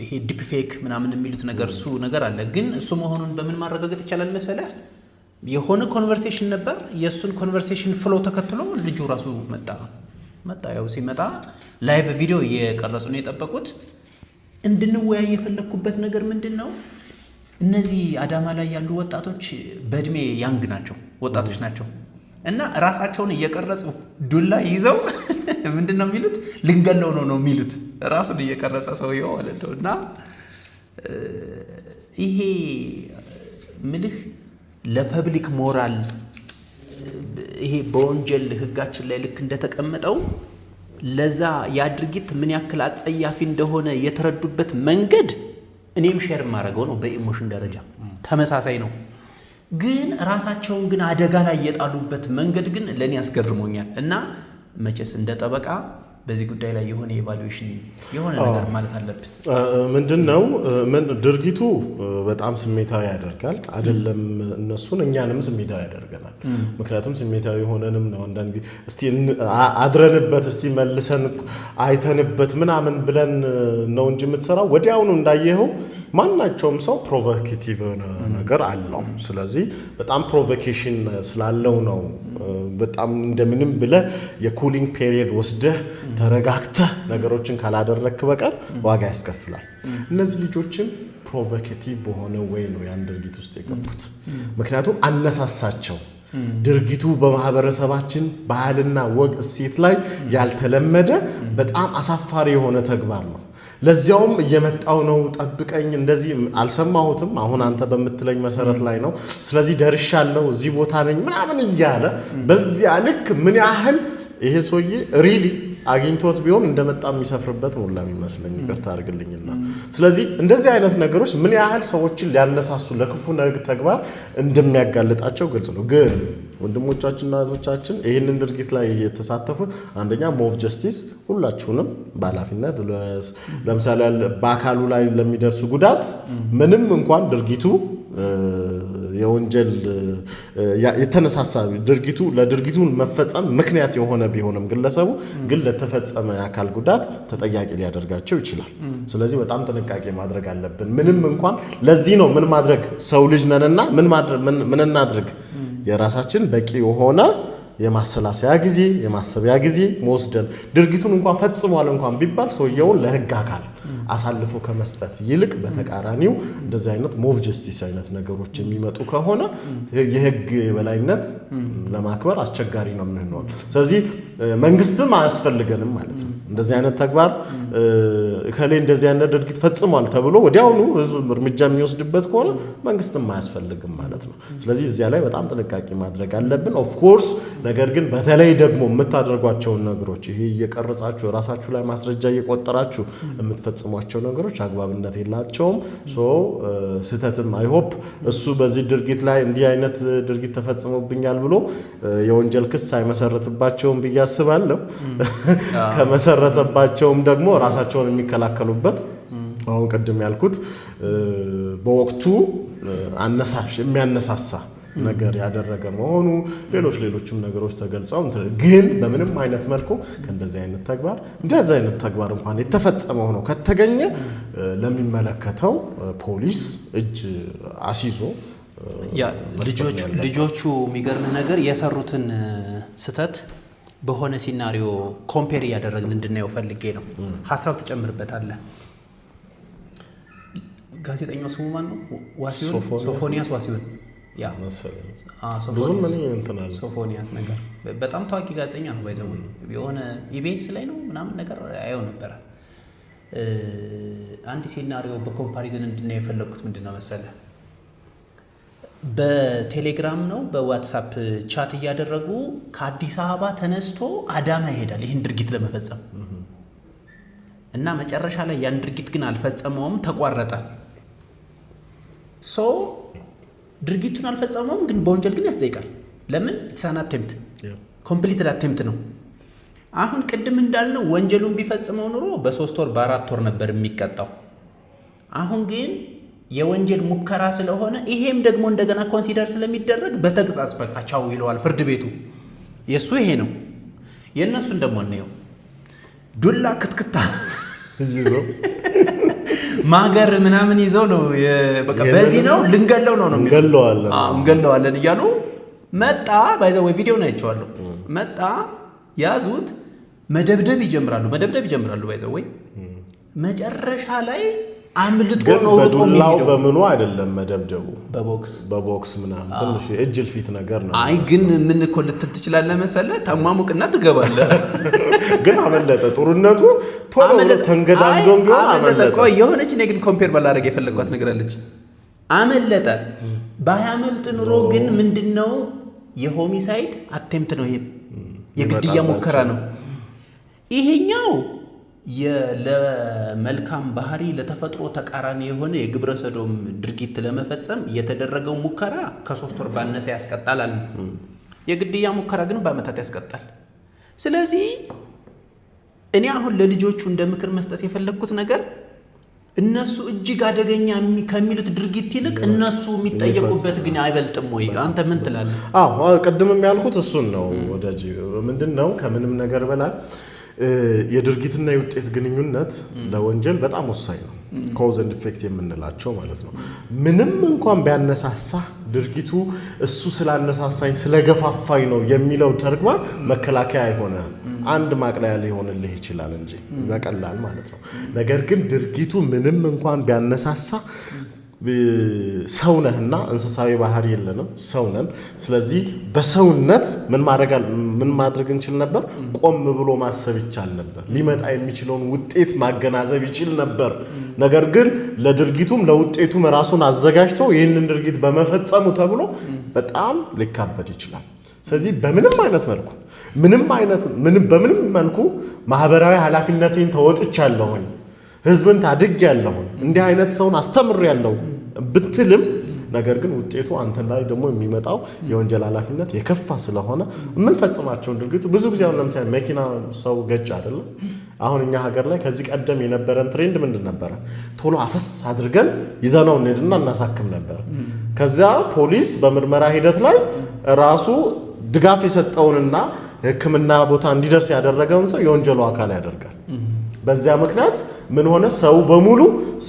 ይሄ deepfake ምናምን የሚሉት ነገር እሱ ነገር አለ። ግን እሱ መሆኑን በምን ማረጋገጥ ይቻላል መሰለህ? የሆነ conversation ነበር። የእሱን conversation flow ተከትሎ ልጁ ራሱ መጣ መጣ። ያው ሲመጣ live ቪዲዮ እየቀረጹ ነው የጠበቁት። እንድንወያይ የፈለግኩበት ነገር ምንድን ነው? እነዚህ አዳማ ላይ ያሉ ወጣቶች በእድሜ young ናቸው፣ ወጣቶች ናቸው እና ራሳቸውን እየቀረጹ ዱላ ይዘው ምንድን ነው የሚሉት? ልንገለው ነው ነው የሚሉት። ራሱን እየቀረጸ ሰውየው ማለት ነው። እና ይሄ ምልህ ለ public moral ይሄ በወንጀል ሕጋችን ላይ ልክ እንደተቀመጠው ለዛ ያ ድርጊት ምን ያክል አጸያፊ እንደሆነ የተረዱበት መንገድ እኔም share የማደርገው ነው። በ emotion ደረጃ ተመሳሳይ ነው። ግን ራሳቸውን ግን አደጋ ላይ የጣሉበት መንገድ ግን ለእኔ ያስገርሞኛል። እና መቼስ እንደ ጠበቃ በዚህ ጉዳይ ላይ የሆነ evaluation የሆነ ነገር ማለት አለብን።
ምንድን ነው ድርጊቱ በጣም ስሜታዊ ያደርጋል። አይደለም እነሱን፣ እኛንም ስሜታዊ ያደርገናል። ምክንያቱም ስሜታዊ ሆነንም ነው አንዳንድ ጊዜ እስቲ አድረንበት፣ እስቲ መልሰን አይተንበት ምናምን ብለን ነው እንጂ የምትሰራው፣ ወዲያውኑ እንዳየኸው ማናቸውም ሰው provocative የሆነ ነገር አለው። ስለዚህ በጣም provocation ስላለው ነው በጣም እንደምንም ብለህ የ cooling period ወስደህ ተረጋግተህ ነገሮችን ካላደረግክ በቀር ዋጋ ያስከፍላል። እነዚህ ልጆችም provocative በሆነ way ነው ያን ድርጊት ውስጥ የገቡት። ምክንያቱም አነሳሳቸው። ድርጊቱ በማህበረሰባችን ባህልና ወግ እሴት ላይ ያልተለመደ በጣም አሳፋሪ የሆነ ተግባር ነው። ለዚያውም እየመጣው ነው፣ ጠብቀኝ፣ እንደዚህ አልሰማሁትም፣ አሁን አንተ በምትለኝ መሰረት ላይ ነው። ስለዚህ ደርሻለሁ፣ እዚህ ቦታ ነኝ ምናምን እያለ በዚያ ልክ ምን ያህል ይሄ ሰውዬ really አግኝቶት ቢሆን እንደመጣ የሚሰፍርበት ሞላ የሚመስለኝ፣ ይቅርታ አድርግልኝና። ስለዚህ እንደዚህ አይነት ነገሮች ምን ያህል ሰዎችን ሊያነሳሱ ለክፉ ተግባር እንደሚያጋልጣቸው ግልጽ ነው። ግን ወንድሞቻችንና እህቶቻችን ይህንን ድርጊት ላይ የተሳተፉት አንደኛ mob justice ሁላችሁንም በኃላፊነት፣ ለምሳሌ በአካሉ ላይ ለሚደርሱ ጉዳት፣ ምንም እንኳን ድርጊቱ የወንጀል የተነሳሳ ድርጊቱ ለድርጊቱ መፈጸም ምክንያት የሆነ ቢሆንም ግለሰቡ ግን ለተፈጸመ የአካል ጉዳት ተጠያቂ ሊያደርጋቸው ይችላል። ስለዚህ በጣም ጥንቃቄ ማድረግ አለብን። ምንም እንኳን ለዚህ ነው ምን ማድረግ፣ ሰው ልጅ ነንና ምን እናድርግ? የራሳችን በቂ የሆነ የማሰላሰያ ጊዜ፣ የማሰቢያ ጊዜ መወስደን ድርጊቱን እንኳን ፈጽሟል እንኳን ቢባል ሰውየውን ለሕግ አካል አሳልፎ ከመስጠት ይልቅ በተቃራኒው እንደዚህ አይነት mob justice አይነት ነገሮች የሚመጡ ከሆነ የሕግ የበላይነት ለማክበር አስቸጋሪ ነው የሚሆነው። ስለዚህ መንግስትም አያስፈልገንም ማለት ነው። እንደዚህ አይነት ተግባር እከሌ እንደዚህ አይነት ድርጊት ፈጽሟል ተብሎ ወዲያውኑ ህዝብ እርምጃ የሚወስድበት ከሆነ መንግስትም አያስፈልግም ማለት ነው። ስለዚህ እዚያ ላይ በጣም ጥንቃቄ ማድረግ አለብን። Of course ነገር ግን በተለይ ደግሞ የምታደርጓቸውን ነገሮች ይሄ እየቀረጻችሁ ራሳችሁ ላይ ማስረጃ እየቆጠራችሁ የምትፈጽሟቸው ነገሮች አግባብነት የላቸውም። So ስህተትም I hope እሱ በዚህ ድርጊት ላይ እንዲህ አይነት ድርጊት ተፈጽሞብኛል ብሎ የወንጀል ክስ አይመሰረትባቸውም ብዬ አስባለሁ። ከመሰረተባቸውም ደግሞ ራሳቸውን የሚከላከሉበት አሁን ቅድም ያልኩት በወቅቱ አነሳሽ የሚያነሳሳ ነገር ያደረገ መሆኑ ሌሎች ሌሎችም ነገሮች ተገልጸው፣ ግን በምንም አይነት መልኩ ከእንደዚህ አይነት ተግባር እንደዚህ አይነት ተግባር እንኳን የተፈጸመ ሆኖ ከተገኘ ለሚመለከተው ፖሊስ እጅ አስይዞ
ልጆቹ የሚገርምህ ነገር የሰሩትን ስህተት በሆነ scenario compare እያደረግን እንድናየው ፈልጌ ነው። ሀሳብ ትጨምርበታለህ። ጋዜጠኛው ስሙ ማን ነው? ዋሲሁን፣ ሶፎንያስ ዋሲሁን። Yeah፣ ሶፎንያስ ነገር በጣም ታዋቂ ጋዜጠኛ ነው። By the way የሆነ ኢቢኤስ ላይ ነው ምናምን ነገር አየው ነበረ። አንድ scenario በ comparison እንድናየው የፈለግኩት ምንድን ነው መሰለህ? በቴሌግራም ነው በዋትሳፕ chat እያደረጉ ከአዲስ አበባ ተነስቶ አዳማ ይሄዳል ይህን ድርጊት ለመፈጸም እና መጨረሻ ላይ ያን ድርጊት ግን አልፈጸመውም፣ ተቋረጠ። So ድርጊቱን አልፈጸመውም፣ ግን በወንጀል ግን ያስጠይቃል። ለምን? It's an attempt፣ completed attempt ነው። አሁን ቅድም እንዳልነው ወንጀሉን ቢፈጽመው ኑሮ በ3 ወር በ4 ወር ነበር የሚቀጣው። አሁን ግን የወንጀል ሙከራ ስለሆነ ይሄም ደግሞ እንደገና consider ስለሚደረግ በተግሳጽ በቃ ቻው ይለዋል ፍርድ ቤቱ። የእሱ ይሄ ነው። የእነሱን ደግሞ እንየው። ዱላ ክትክታ
ይዘው
ማገር ምናምን ይዘው ነው በቃ በዚህ ነው ልንገለው ነው ነው
እንገለዋለን።
እንገለዋለን እያሉ መጣ። By the way ቪዲዮ ነው አይቼዋለሁ። መጣ፣ ያዙት፣ መደብደብ ይጀምራሉ፣ መደብደብ ይጀምራሉ። By the way መጨረሻ ላይ አምልጦ
ግን
ነው ሮጦ
በዱላው
የሚሄደው።
በምኑ አይደለም መደብደቡ፣
በቦክስ።
በቦክስ ምናምን ትንሽ የእጅ እልፊት ነገር ነው።
አይ ግን ምን እኮ ልትል ትችላለህ መሰለህ፣ ታሟሙቅና ትገባለህ።
ግን አመለጠ። ጥሩነቱ ቶሎ ብሎ
አመለጠ።
ተንገዳግዶም
አይ
ቢሆን
አመለጠ።
አመለጠ።
ቆይ የሆነች እኔ ግን compare ባላደርግ የፈለግኳት ነገር አለች። አመለጠ። ባያመልጥ ኑሮ ግን ምንድነው የ homicide attempt ነው፣ ይሄ የግድያ ሙከራ ነው። ይሄኛው ለመልካም ባህሪ ለተፈጥሮ ተቃራኒ የሆነ የግብረ ሰዶም ድርጊት ለመፈጸም የተደረገው ሙከራ ከ3 ወር ባነሰ ያስቀጣል አለ። የግድያ ሙከራ ግን በዓመታት ያስቀጣል። ስለዚህ እኔ አሁን ለልጆቹ እንደ ምክር መስጠት የፈለግኩት ነገር እነሱ እጅግ አደገኛ ከሚሉት ድርጊት ይልቅ እነሱ የሚጠየቁበት ግን አይበልጥም ወይ? አንተ ምን ትላለህ?
አዎ፣ ቅድምም ያልኩት እሱን ነው ወዳጅ። ምንድን ነው ከምንም ነገር በላይ የድርጊትና የውጤት ግንኙነት ለወንጀል በጣም ወሳኝ ነው። Cause and effect የምንላቸው ማለት ነው። ምንም እንኳን ቢያነሳሳ ድርጊቱ እሱ ስላነሳሳኝ ስለገፋፋኝ ነው የሚለው ተግባር መከላከያ አይሆንም። አንድ ማቅለያ ሊሆንልህ ይችላል እንጂ በቀላል ማለት ነው። ነገር ግን ድርጊቱ ምንም እንኳን ቢያነሳሳ ሰው ነህና እንስሳዊ ባህሪ የለንም፣ ሰው ነን። ስለዚህ በሰውነት ምን ማድረግ እንችል ነበር? ቆም ብሎ ማሰብ ይቻል ነበር። ሊመጣ የሚችለውን ውጤት ማገናዘብ ይችል ነበር። ነገር ግን ለድርጊቱም ለውጤቱም ራሱን አዘጋጅቶ ይህንን ድርጊት በመፈጸሙ ተብሎ በጣም ሊካበድ ይችላል። ስለዚህ በምንም አይነት መልኩ ምንም አይነት ምንም በምንም መልኩ ማህበራዊ ኃላፊነቴን ተወጥቻለሁኝ፣ ህዝብን ታድጌያለሁኝ፣ እንዲህ አይነት ሰውን አስተምሬያለሁ ብትልም ነገር ግን ውጤቱ አንተ ላይ ደግሞ የሚመጣው የወንጀል ኃላፊነት የከፋ ስለሆነ የምንፈጽማቸውን ድርጊቱ ብዙ ጊዜ አሁን ለምሳሌ መኪና ሰው ገጭ አይደለም። አሁን እኛ ሀገር ላይ ከዚህ ቀደም የነበረን trend ምንድን ነበረ? ቶሎ አፈስ አድርገን ይዘነው እንሄድና እናሳክም ነበር። ከዚያ ፖሊስ በምርመራ ሂደት ላይ ራሱ ድጋፍ የሰጠውንና ሕክምና ቦታ እንዲደርስ ያደረገውን ሰው የወንጀሉ አካል ያደርጋል። በዚያ ምክንያት ምን ሆነ? ሰው በሙሉ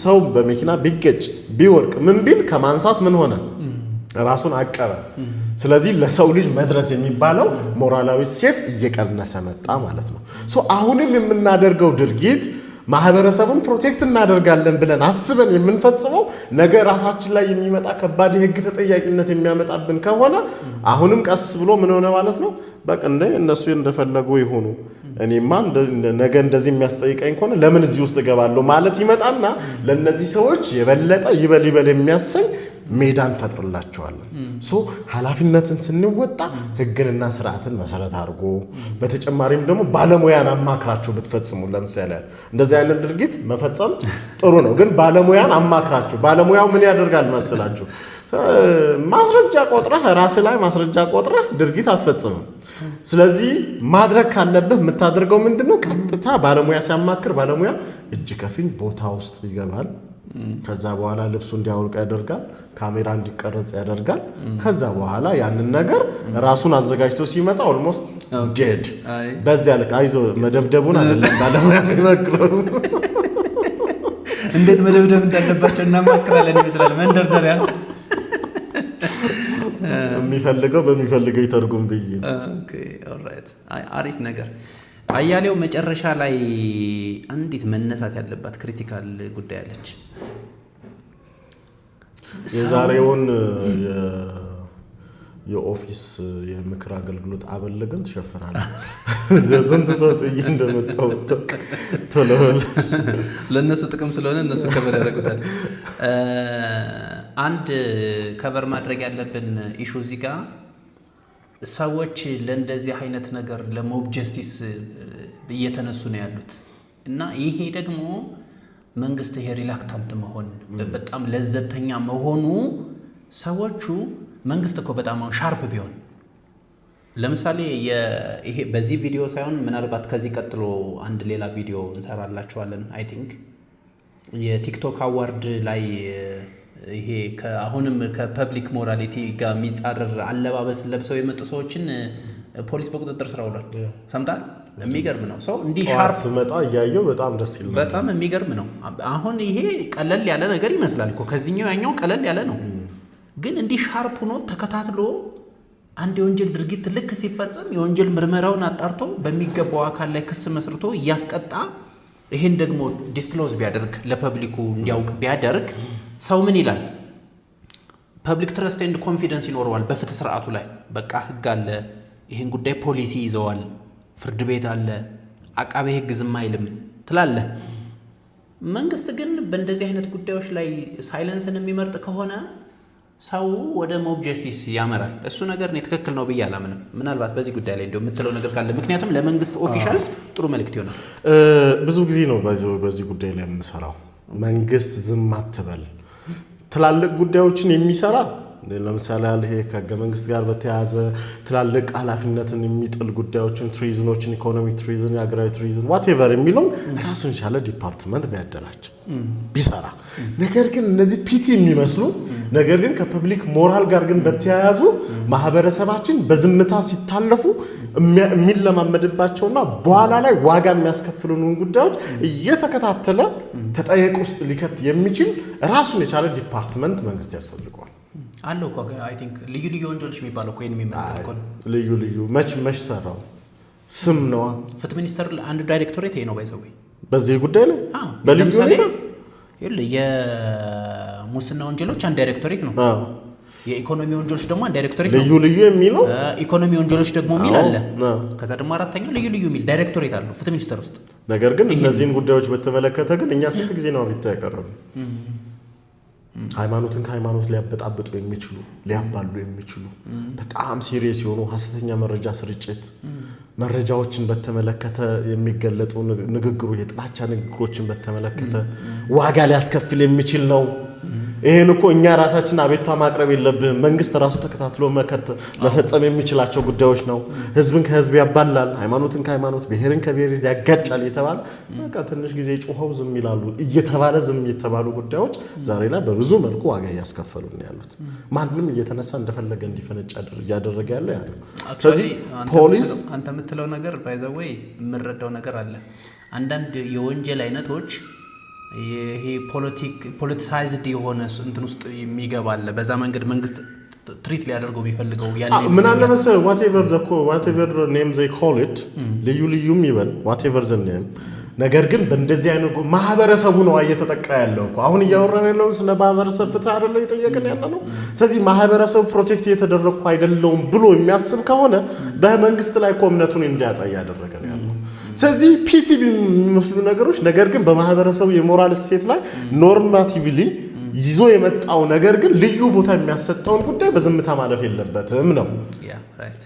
ሰው በመኪና ቢገጭ ቢወድቅ ምን ቢል ከማንሳት ምን ሆነ? ራሱን አቀበ። ስለዚህ ለሰው ልጅ መድረስ የሚባለው ሞራላዊ እሴት እየቀነሰ መጣ ማለት ነው። So አሁንም የምናደርገው ድርጊት ማህበረሰቡን protect እናደርጋለን ብለን አስበን የምንፈጽመው ነገ ራሳችን ላይ የሚመጣ ከባድ የህግ ተጠያቂነት የሚያመጣብን ከሆነ አሁንም ቀስ ብሎ ምን ሆነ ማለት ነው? በቃ እንደ እነሱ እንደፈለጉ ይሁኑ፣ እኔማ ነገ እንደዚህ የሚያስጠይቀኝ ከሆነ ለምን እዚህ ውስጥ እገባለሁ ማለት ይመጣና ለእነዚህ ሰዎች የበለጠ ይበል ይበል የሚያሰኝ ሜዳ እንፈጥርላቸዋለን። So ኃላፊነትን ስንወጣ ህግንና ስርዓትን መሰረት አድርጎ፣ በተጨማሪም ደግሞ ባለሙያን አማክራችሁ ብትፈጽሙ፣ ለምሳሌ እንደዚህ አይነት ድርጊት መፈጸም ጥሩ ነው፣ ግን ባለሙያን አማክራችሁ፣ ባለሙያው ምን ያደርጋል መስላችሁ? ማስረጃ ቆጥረህ፣ ራስህ ላይ ማስረጃ ቆጥረህ ድርጊት አትፈጽምም። ስለዚህ ማድረግ ካለብህ የምታደርገው ምንድን ነው? ቀጥታ ባለሙያ ሲያማክር ባለሙያ እጅ ከፍንጅ ቦታ ውስጥ ይገባል። ከዛ በኋላ ልብሱ እንዲያወልቅ ያደርጋል። ካሜራ እንዲቀረጽ ያደርጋል። ከዛ በኋላ ያንን ነገር ራሱን አዘጋጅቶ ሲመጣ almost dead። በዚያ ልክ አይዞ መደብደቡን አይደለም ባለሙያ የሚመክረው።
እንዴት መደብደብ እንዳለባቸው እናማክራለን ይመስላል መንደርደሪያ።
የሚፈልገው በሚፈልገው ይተርጉም ብዬ ነው።
Okay, alright። አሪፍ ነገር አያሌው። መጨረሻ ላይ አንዲት መነሳት ያለባት critical ጉዳይ አለች።
የዛሬውን የ office የምክር አገልግሎት አበል ግን ትሸፍናለህ። ስንት ሰው ጥዬ እንደመጣሁ ብታውቅ፣ ቶሎ በል።
ለእነሱ ጥቅም ስለሆነ እነሱ cover ያደርጉታል። አንድ cover ማድረግ ያለብን issue እዚህ ጋር ሰዎች ለእንደዚህ አይነት ነገር፣ ለ mob justice እየተነሱ ነው ያሉት እና ይሄ ደግሞ መንግስት ይሄ reluctant መሆን፣ በጣም ለዘብተኛ መሆኑ፣ ሰዎቹ መንግስት እኮ በጣም አሁን sharp ቢሆን፣ ለምሳሌ ይሄ በዚህ ቪዲዮ ሳይሆን ምናልባት ከዚህ ቀጥሎ አንድ ሌላ ቪዲዮ እንሰራላችኋለን። I think የ TikTok award ላይ ይሄ አሁንም ከ public morality ጋር የሚጻረር አለባበስ ለብሰው የመጡ ሰዎችን ፖሊስ በቁጥጥር ስር አውሏል። ሰምታል? የሚገርም ነው። ሰው እንዲህ
ጠዋት
sharp
ስመጣ እያየው በጣም ደስ ይል ነበር።
በጣም የሚገርም ነው። አሁን ይሄ ቀለል ያለ ነገር ይመስላል እኮ፣ ከዚህኛው ያኛው ቀለል ያለ ነው። ግን እንዲህ sharp ሆኖ ተከታትሎ አንድ የወንጀል ድርጊት ልክ ሲፈጸም የወንጀል ምርመራውን አጣርቶ በሚገባው አካል ላይ ክስ መስርቶ እያስቀጣ፣ ይሄን ደግሞ disclose ቢያደርግ፣ ለ public ኩ እንዲያውቅ ቢያደርግ ሰው ምን ይላል? Public trust and confidence ይኖረዋል በፍትህ ስርዓቱ ላይ። በቃ ህግ አለ፣ ይህን ጉዳይ ፖሊሲ ይዘዋል፣ ፍርድ ቤት አለ፣ አቃቤ ህግ ዝም አይልም ትላለህ። መንግስት ግን በእንደዚህ አይነት ጉዳዮች ላይ silence ን የሚመርጥ ከሆነ ሰው ወደ mob justice ያመራል። እሱ ነገር እኔ ትክክል ነው ብዬ አላምንም። ምናልባት በዚህ ጉዳይ ላይ እንደው የምትለው ነገር ካለ፣ ምክንያቱም ለመንግስት officials ጥሩ መልእክት ይሆናል።
ብዙ ጊዜ ነው በዚህ ጉዳይ ላይ የምሰራው። መንግስት ዝም አትበል። ትላልቅ ጉዳዮችን የሚሰራ፣ ለምሳሌ ያህል ይሄ ከህገ መንግስት ጋር በተያያዘ ትላልቅ ኃላፊነትን የሚጥል ጉዳዮችን፣ treason ኦችን፣ economic treason፣ የሀገራዊ treason፣ whatever የሚለውን ራሱን የቻለ department ቢያደራጅ ቢሰራ። ነገር ግን እነዚህ petty የሚመስሉ፣ ነገር ግን ከ public moral ጋር ግን በተያያዙ ማህበረሰባችን በዝምታ ሲታለፉ የሚለማመድባቸውና በኋላ ላይ ዋጋ የሚያስከፍሉንን ጉዳዮች እየተከታተለ ተጠየቅ ውስጥ ሊከት የሚችል ራሱን የቻለ department መንግስት ያስፈልገዋል።
አለው እኮ፣ I think ልዩ ልዩ ወንጀሎች የሚባለው እኮ ይሄን የሚመለከት እኮ ነው።
ልዩ ልዩ መች መች ሰራው? ስም ነዋ።
ፍትህ ሚኒስቴር አንዱ ዳይሬክቶሬት ይሄ ነው by the way።
በዚህ ጉዳይ ላይ በልዩ
ለምሳሌ
ሁኔታ
ይኸውልህ፣ የሙስና ወንጀሎች አንድ ዳይሬክቶሬት ነው። የኢኮኖሚ ወንጀሎች ደግሞ አንድ ዳይሬክቶሬት ነው።
ልዩ ልዩ የሚለው
ኢኮኖሚ ወንጀሎች ደግሞ የሚል አለ። ከዛ ደግሞ አራተኛው ልዩ ልዩ የሚል ዳይሬክቶሬት አለው ፍትህ ሚኒስቴር ውስጥ።
ነገር ግን እነዚህን ጉዳዮች በተመለከተ ግን እኛ ስንት ጊዜ ነው አቤቱታ ያቀረብነው? ሃይማኖትን ከሃይማኖት ሊያበጣብጡ የሚችሉ፣ ሊያባሉ የሚችሉ፣ በጣም serious የሆኑ ሀሰተኛ መረጃ ስርጭት፣ መረጃዎችን በተመለከተ የሚገለጡ ንግግሩ፣ የጥላቻ ንግግሮችን በተመለከተ ዋጋ ሊያስከፍል የሚችል ነው። ይሄን እኮ እኛ ራሳችን አቤቱታ ማቅረብ የለብህም። መንግስት ራሱ ተከታትሎ መፈጸም የሚችላቸው ጉዳዮች ነው። ህዝብን ከህዝብ ያባላል፣ ሃይማኖትን ከሃይማኖት፣ ብሔርን ከብሔር ያጋጫል የተባለ፣ በቃ ትንሽ ጊዜ ጮኸው ዝም ይላሉ እየተባለ ዝም የተባሉ ጉዳዮች ዛሬ ላይ በብዙ መልኩ ዋጋ እያስከፈሉ ነው ያሉት። ማንም እየተነሳ እንደፈለገ እንዲፈነጭ እያደረገ ያለው ያ ነው። ስለዚህ ፖሊስ
አንተ የምትለው ነገር by the way የምረዳው ነገር አለ። አንዳንድ የወንጀል አይነቶች ይሄ politicized የሆነ እንትን ውስጥ የሚገባ አለ። በዛ መንገድ መንግስት treat ሊያደርገው የሚፈልገው ያለ
ምን አለ መሰለህ፣ whatever name they call it፣ ልዩ ልዩም ይበል፣ whatever the name፣ ነገር ግን በእንደዚህ አይነት ማህበረሰቡ ነው እየተጠቃ ያለው እኮ። አሁን እያወራን ያለው ስለ ማህበረሰብ ፍትህ አይደለ እየጠየቅን ያለ ነው። ስለዚህ ማህበረሰቡ protect እየተደረግኩ አይደለውም ብሎ የሚያስብ ከሆነ በመንግስት ላይ እኮ እምነቱን እንዲያጣ እያደረገ ነው ያለው። ስለዚህ petty የሚመስሉ ነገሮች ነገር ግን በማህበረሰቡ የሞራል እሴት ላይ normatively ይዞ የመጣው ነገር ግን ልዩ ቦታ የሚያሰጠውን ጉዳይ በዝምታ ማለፍ የለበትም ነው።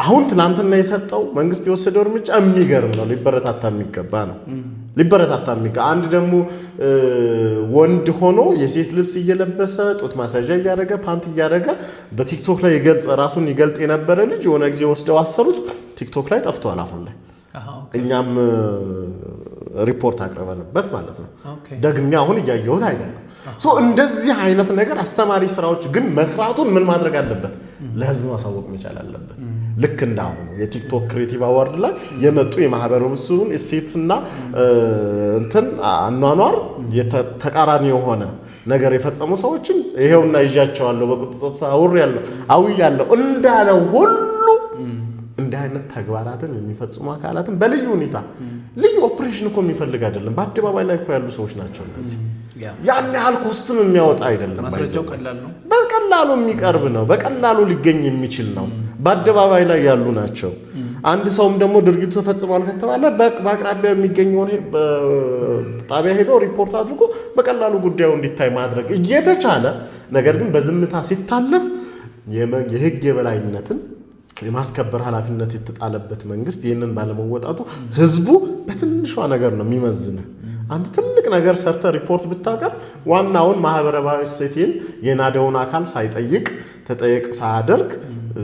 አሁን ትናንትና የሰጠው መንግስት የወሰደው እርምጃ የሚገርም ነው፣ ሊበረታታ የሚገባ ነው። ሊበረታታ የሚገባ አንድ ደግሞ ወንድ ሆኖ የሴት ልብስ እየለበሰ፣ ጡት ማስያዣ እያደረገ፣ ፓንት እያደረገ በቲክቶክ ላይ ይገልጽ ራሱን ይገልጥ የነበረ ልጅ የሆነ ጊዜ ወስደው አሰሩት። ቲክቶክ ላይ ጠፍቷል አሁን ላይ። እኛም ሪፖርት አቅርበንበት ማለት ነው። ደግሜ አሁን እያየሁት አይደለም። So እንደዚህ አይነት ነገር አስተማሪ ስራዎች ግን መስራቱን ምን ማድረግ አለበት? ለህዝብ ማሳወቅ መቻል አለበት። ልክ እንዳሁኑ የቲክቶክ creative award ላይ የመጡ የማህበረሰቡን እሴትና እንትን አኗኗር ተቃራኒ የሆነ ነገር የፈጸሙ ሰዎችን ይሄውና ይዣቸዋለሁ፣ በቁጥጥር ስር አውሬያለሁ፣ አውያለሁ እንዳለው ሁሉ እንዲህ አይነት ተግባራትን የሚፈጽሙ አካላትን በልዩ ሁኔታ፣ ልዩ ኦፕሬሽን እኮ የሚፈልግ አይደለም። በአደባባይ ላይ እኮ ያሉ ሰዎች ናቸው እነዚህ። ያን ያህል cost ም የሚያወጣ አይደለም።
ማስረጃው ቀላል ነው።
በቀላሉ የሚቀርብ ነው። በቀላሉ ሊገኝ የሚችል ነው። በአደባባይ ላይ ያሉ ናቸው። አንድ ሰውም ደግሞ ድርጊቱ ተፈጽሟል ከተባለ በአቅራቢያ የሚገኘውን ጣቢያ ሄዶ ሪፖርት አድርጎ በቀላሉ ጉዳዩ እንዲታይ ማድረግ እየተቻለ፣ ነገር ግን በዝምታ ሲታለፍ የህግ የበላይነትን የማስከበር ኃላፊነት የተጣለበት መንግስት ይህንን ባለመወጣቱ ህዝቡ በትንሿ ነገር ነው የሚመዝንህ። አንድ ትልቅ ነገር ሰርተህ ሪፖርት ብታቀርብ ዋናውን ማህበራዊ እሴቴን የናደውን አካል ሳይጠይቅ፣ ተጠየቅ ሳያደርግ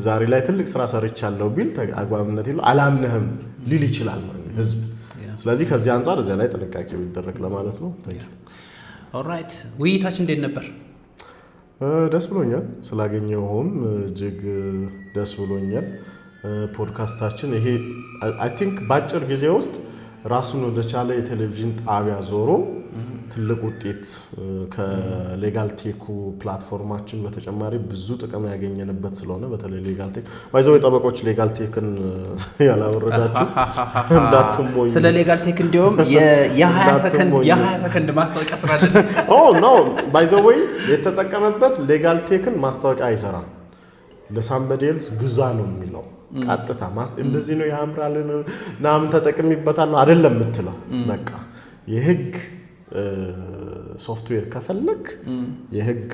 ዛሬ ላይ ትልቅ ስራ ሰርቻለሁ ቢል አግባብነት የለው፣ አላምንህም ሊል ይችላል ህዝብ። ስለዚህ ከዚህ አንጻር እዚያ ላይ ጥንቃቄ ቢደረግ ለማለት ነው።
Alright፣ ውይይታችን እንዴት ነበር?
ደስ ብሎኛል። ስላገኘሁም እጅግ ደስ ብሎኛል። ፖድካስታችን ይሄ I think በአጭር ጊዜ ውስጥ ራሱን ወደቻለ የቴሌቪዥን ጣቢያ ዞሮ ትልቅ ውጤት፣ ከ legal tech ኡ platform ኣችን በተጨማሪ ብዙ ጥቅም ያገኘንበት ስለሆነ፣ በተለይ legal tech፣ by the way፣ ጠበቆች legal tech ን ያላወረዳችሁ እንዳትሞኙ።
ስለ legal tech እንዲሁም የ20 ሰከንድ ማስታወቂያ ስራለን።
Oh no፣ by the way የተጠቀመበት legal tech ን ማስታወቂያ አይሰራም። ለ somebody else ግዛ ነው የሚለው። ቀጥታ እንደዚህ ነው፣ ያምራል ምናምን ተጠቅሚበታል ነው አይደለም የምትለው። በቃ የህግ ሶፍትዌር ከፈለግ፣ የህግ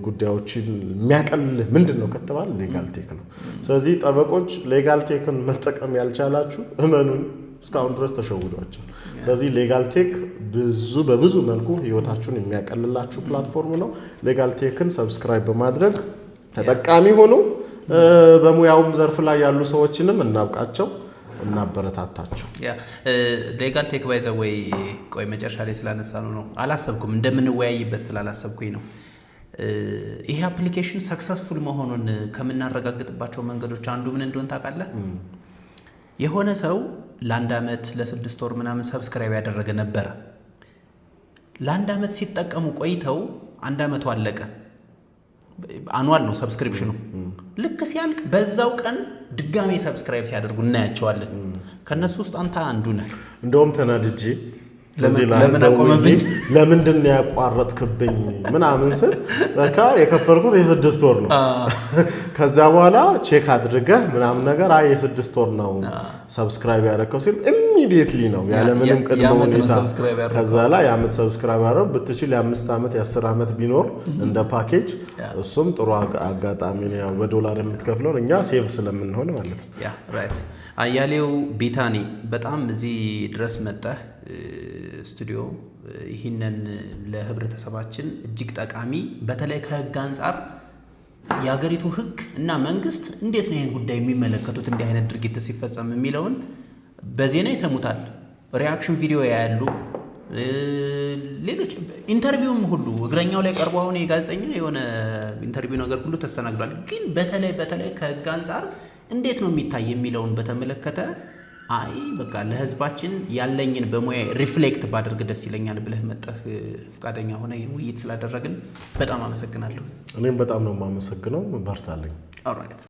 ጉዳዮችን የሚያቀልልህ ምንድን ነው ከተባለ legal tech ነው። ስለዚህ ጠበቆች legal tech ን መጠቀም ያልቻላችሁ እመኑኝ እስካሁን ድረስ ተሸውዷቸዋል። ስለዚህ legal tech ብዙ በብዙ መልኩ ህይወታችሁን የሚያቀልላችሁ platform ነው። Legal tech ን subscribe በማድረግ ተጠቃሚ ሁኑ። በሙያውም ዘርፍ ላይ ያሉ ሰዎችንም እናብቃቸው፣ እናበረታታቸው።
Legal tech by the way፣ ቆይ መጨረሻ ላይ ስላነሳ ነው፣ አላሰብኩም፣ እንደምንወያይበት ስላላሰብኩኝ ነው። ይሄ application successful መሆኑን ከምናረጋግጥባቸው መንገዶች አንዱ ምን እንደሆን ታውቃለህ? የሆነ ሰው ለአንድ ዓመት፣ ለ6 ወር ምናምን subscribe ያደረገ ነበረ። ለአንድ ዓመት ሲጠቀሙ ቆይተው አንድ ዓመቱ አለቀ። Annual ነው subscription ኑ። ልክ ሲያልቅ በዛው ቀን ድጋሜ subscribe ሲያደርጉ እናያቸዋለን። ከእነሱ ውስጥ አንተ አንዱ ነህ።
እንደውም ተናድጄ
ለምን አቆመብኝ?
ለምንድን ነው ያቋረጥክብኝ ምናምን ስል በቃ የከፈልኩት የ6 ወር ነው። ከዛ በኋላ check አድርገህ ምናምን ነገር አይ የ6 ወር ነው subscribe ያደረከው ሲል immediately ነው ያለምንም ቅድመ ሁኔታ ከዛ ላይ የዓመት subscribe ያደረው። ብትችል የ5 ዓመት፣ የ10 ዓመት ቢኖር እንደ ፓኬጅ እሱም ጥሩ አጋጣሚ ነው። ያው በዶላር የምትከፍለውን እኛ save ስለምንሆን ማለት ነው።
Yeah, right። አያሌው ቢታኒ፣ በጣም እዚህ ድረስ መጠህ ስቱዲዮ ይህንን ለህብረተሰባችን እጅግ ጠቃሚ፣ በተለይ ከህግ አንጻር የሀገሪቱ ህግ እና መንግስት እንዴት ነው ይህን ጉዳይ የሚመለከቱት እንዲህ አይነት ድርጊት ሲፈጸም የሚለውን በዜና ይሰሙታል፣ reaction video ያያሉ፣ ሌሎች interview ም ሁሉ እግረኛው ላይ ቀርቦ አሁን የጋዜጠኛ የሆነ interview ነገር ሁሉ ተስተናግዷል። ግን በተለይ በተለይ ከህግ አንጻር እንዴት ነው የሚታይ የሚለውን በተመለከተ አይ በቃ ለህዝባችን ያለኝን በሙያ reflect ባደርግ ደስ ይለኛል ብለህ መጠህ ፈቃደኛ ሆነ ይህን ውይይት ስላደረግን በጣም አመሰግናለሁ።
እኔም በጣም ነው የማመሰግነው። በርታለኝ።
Alright።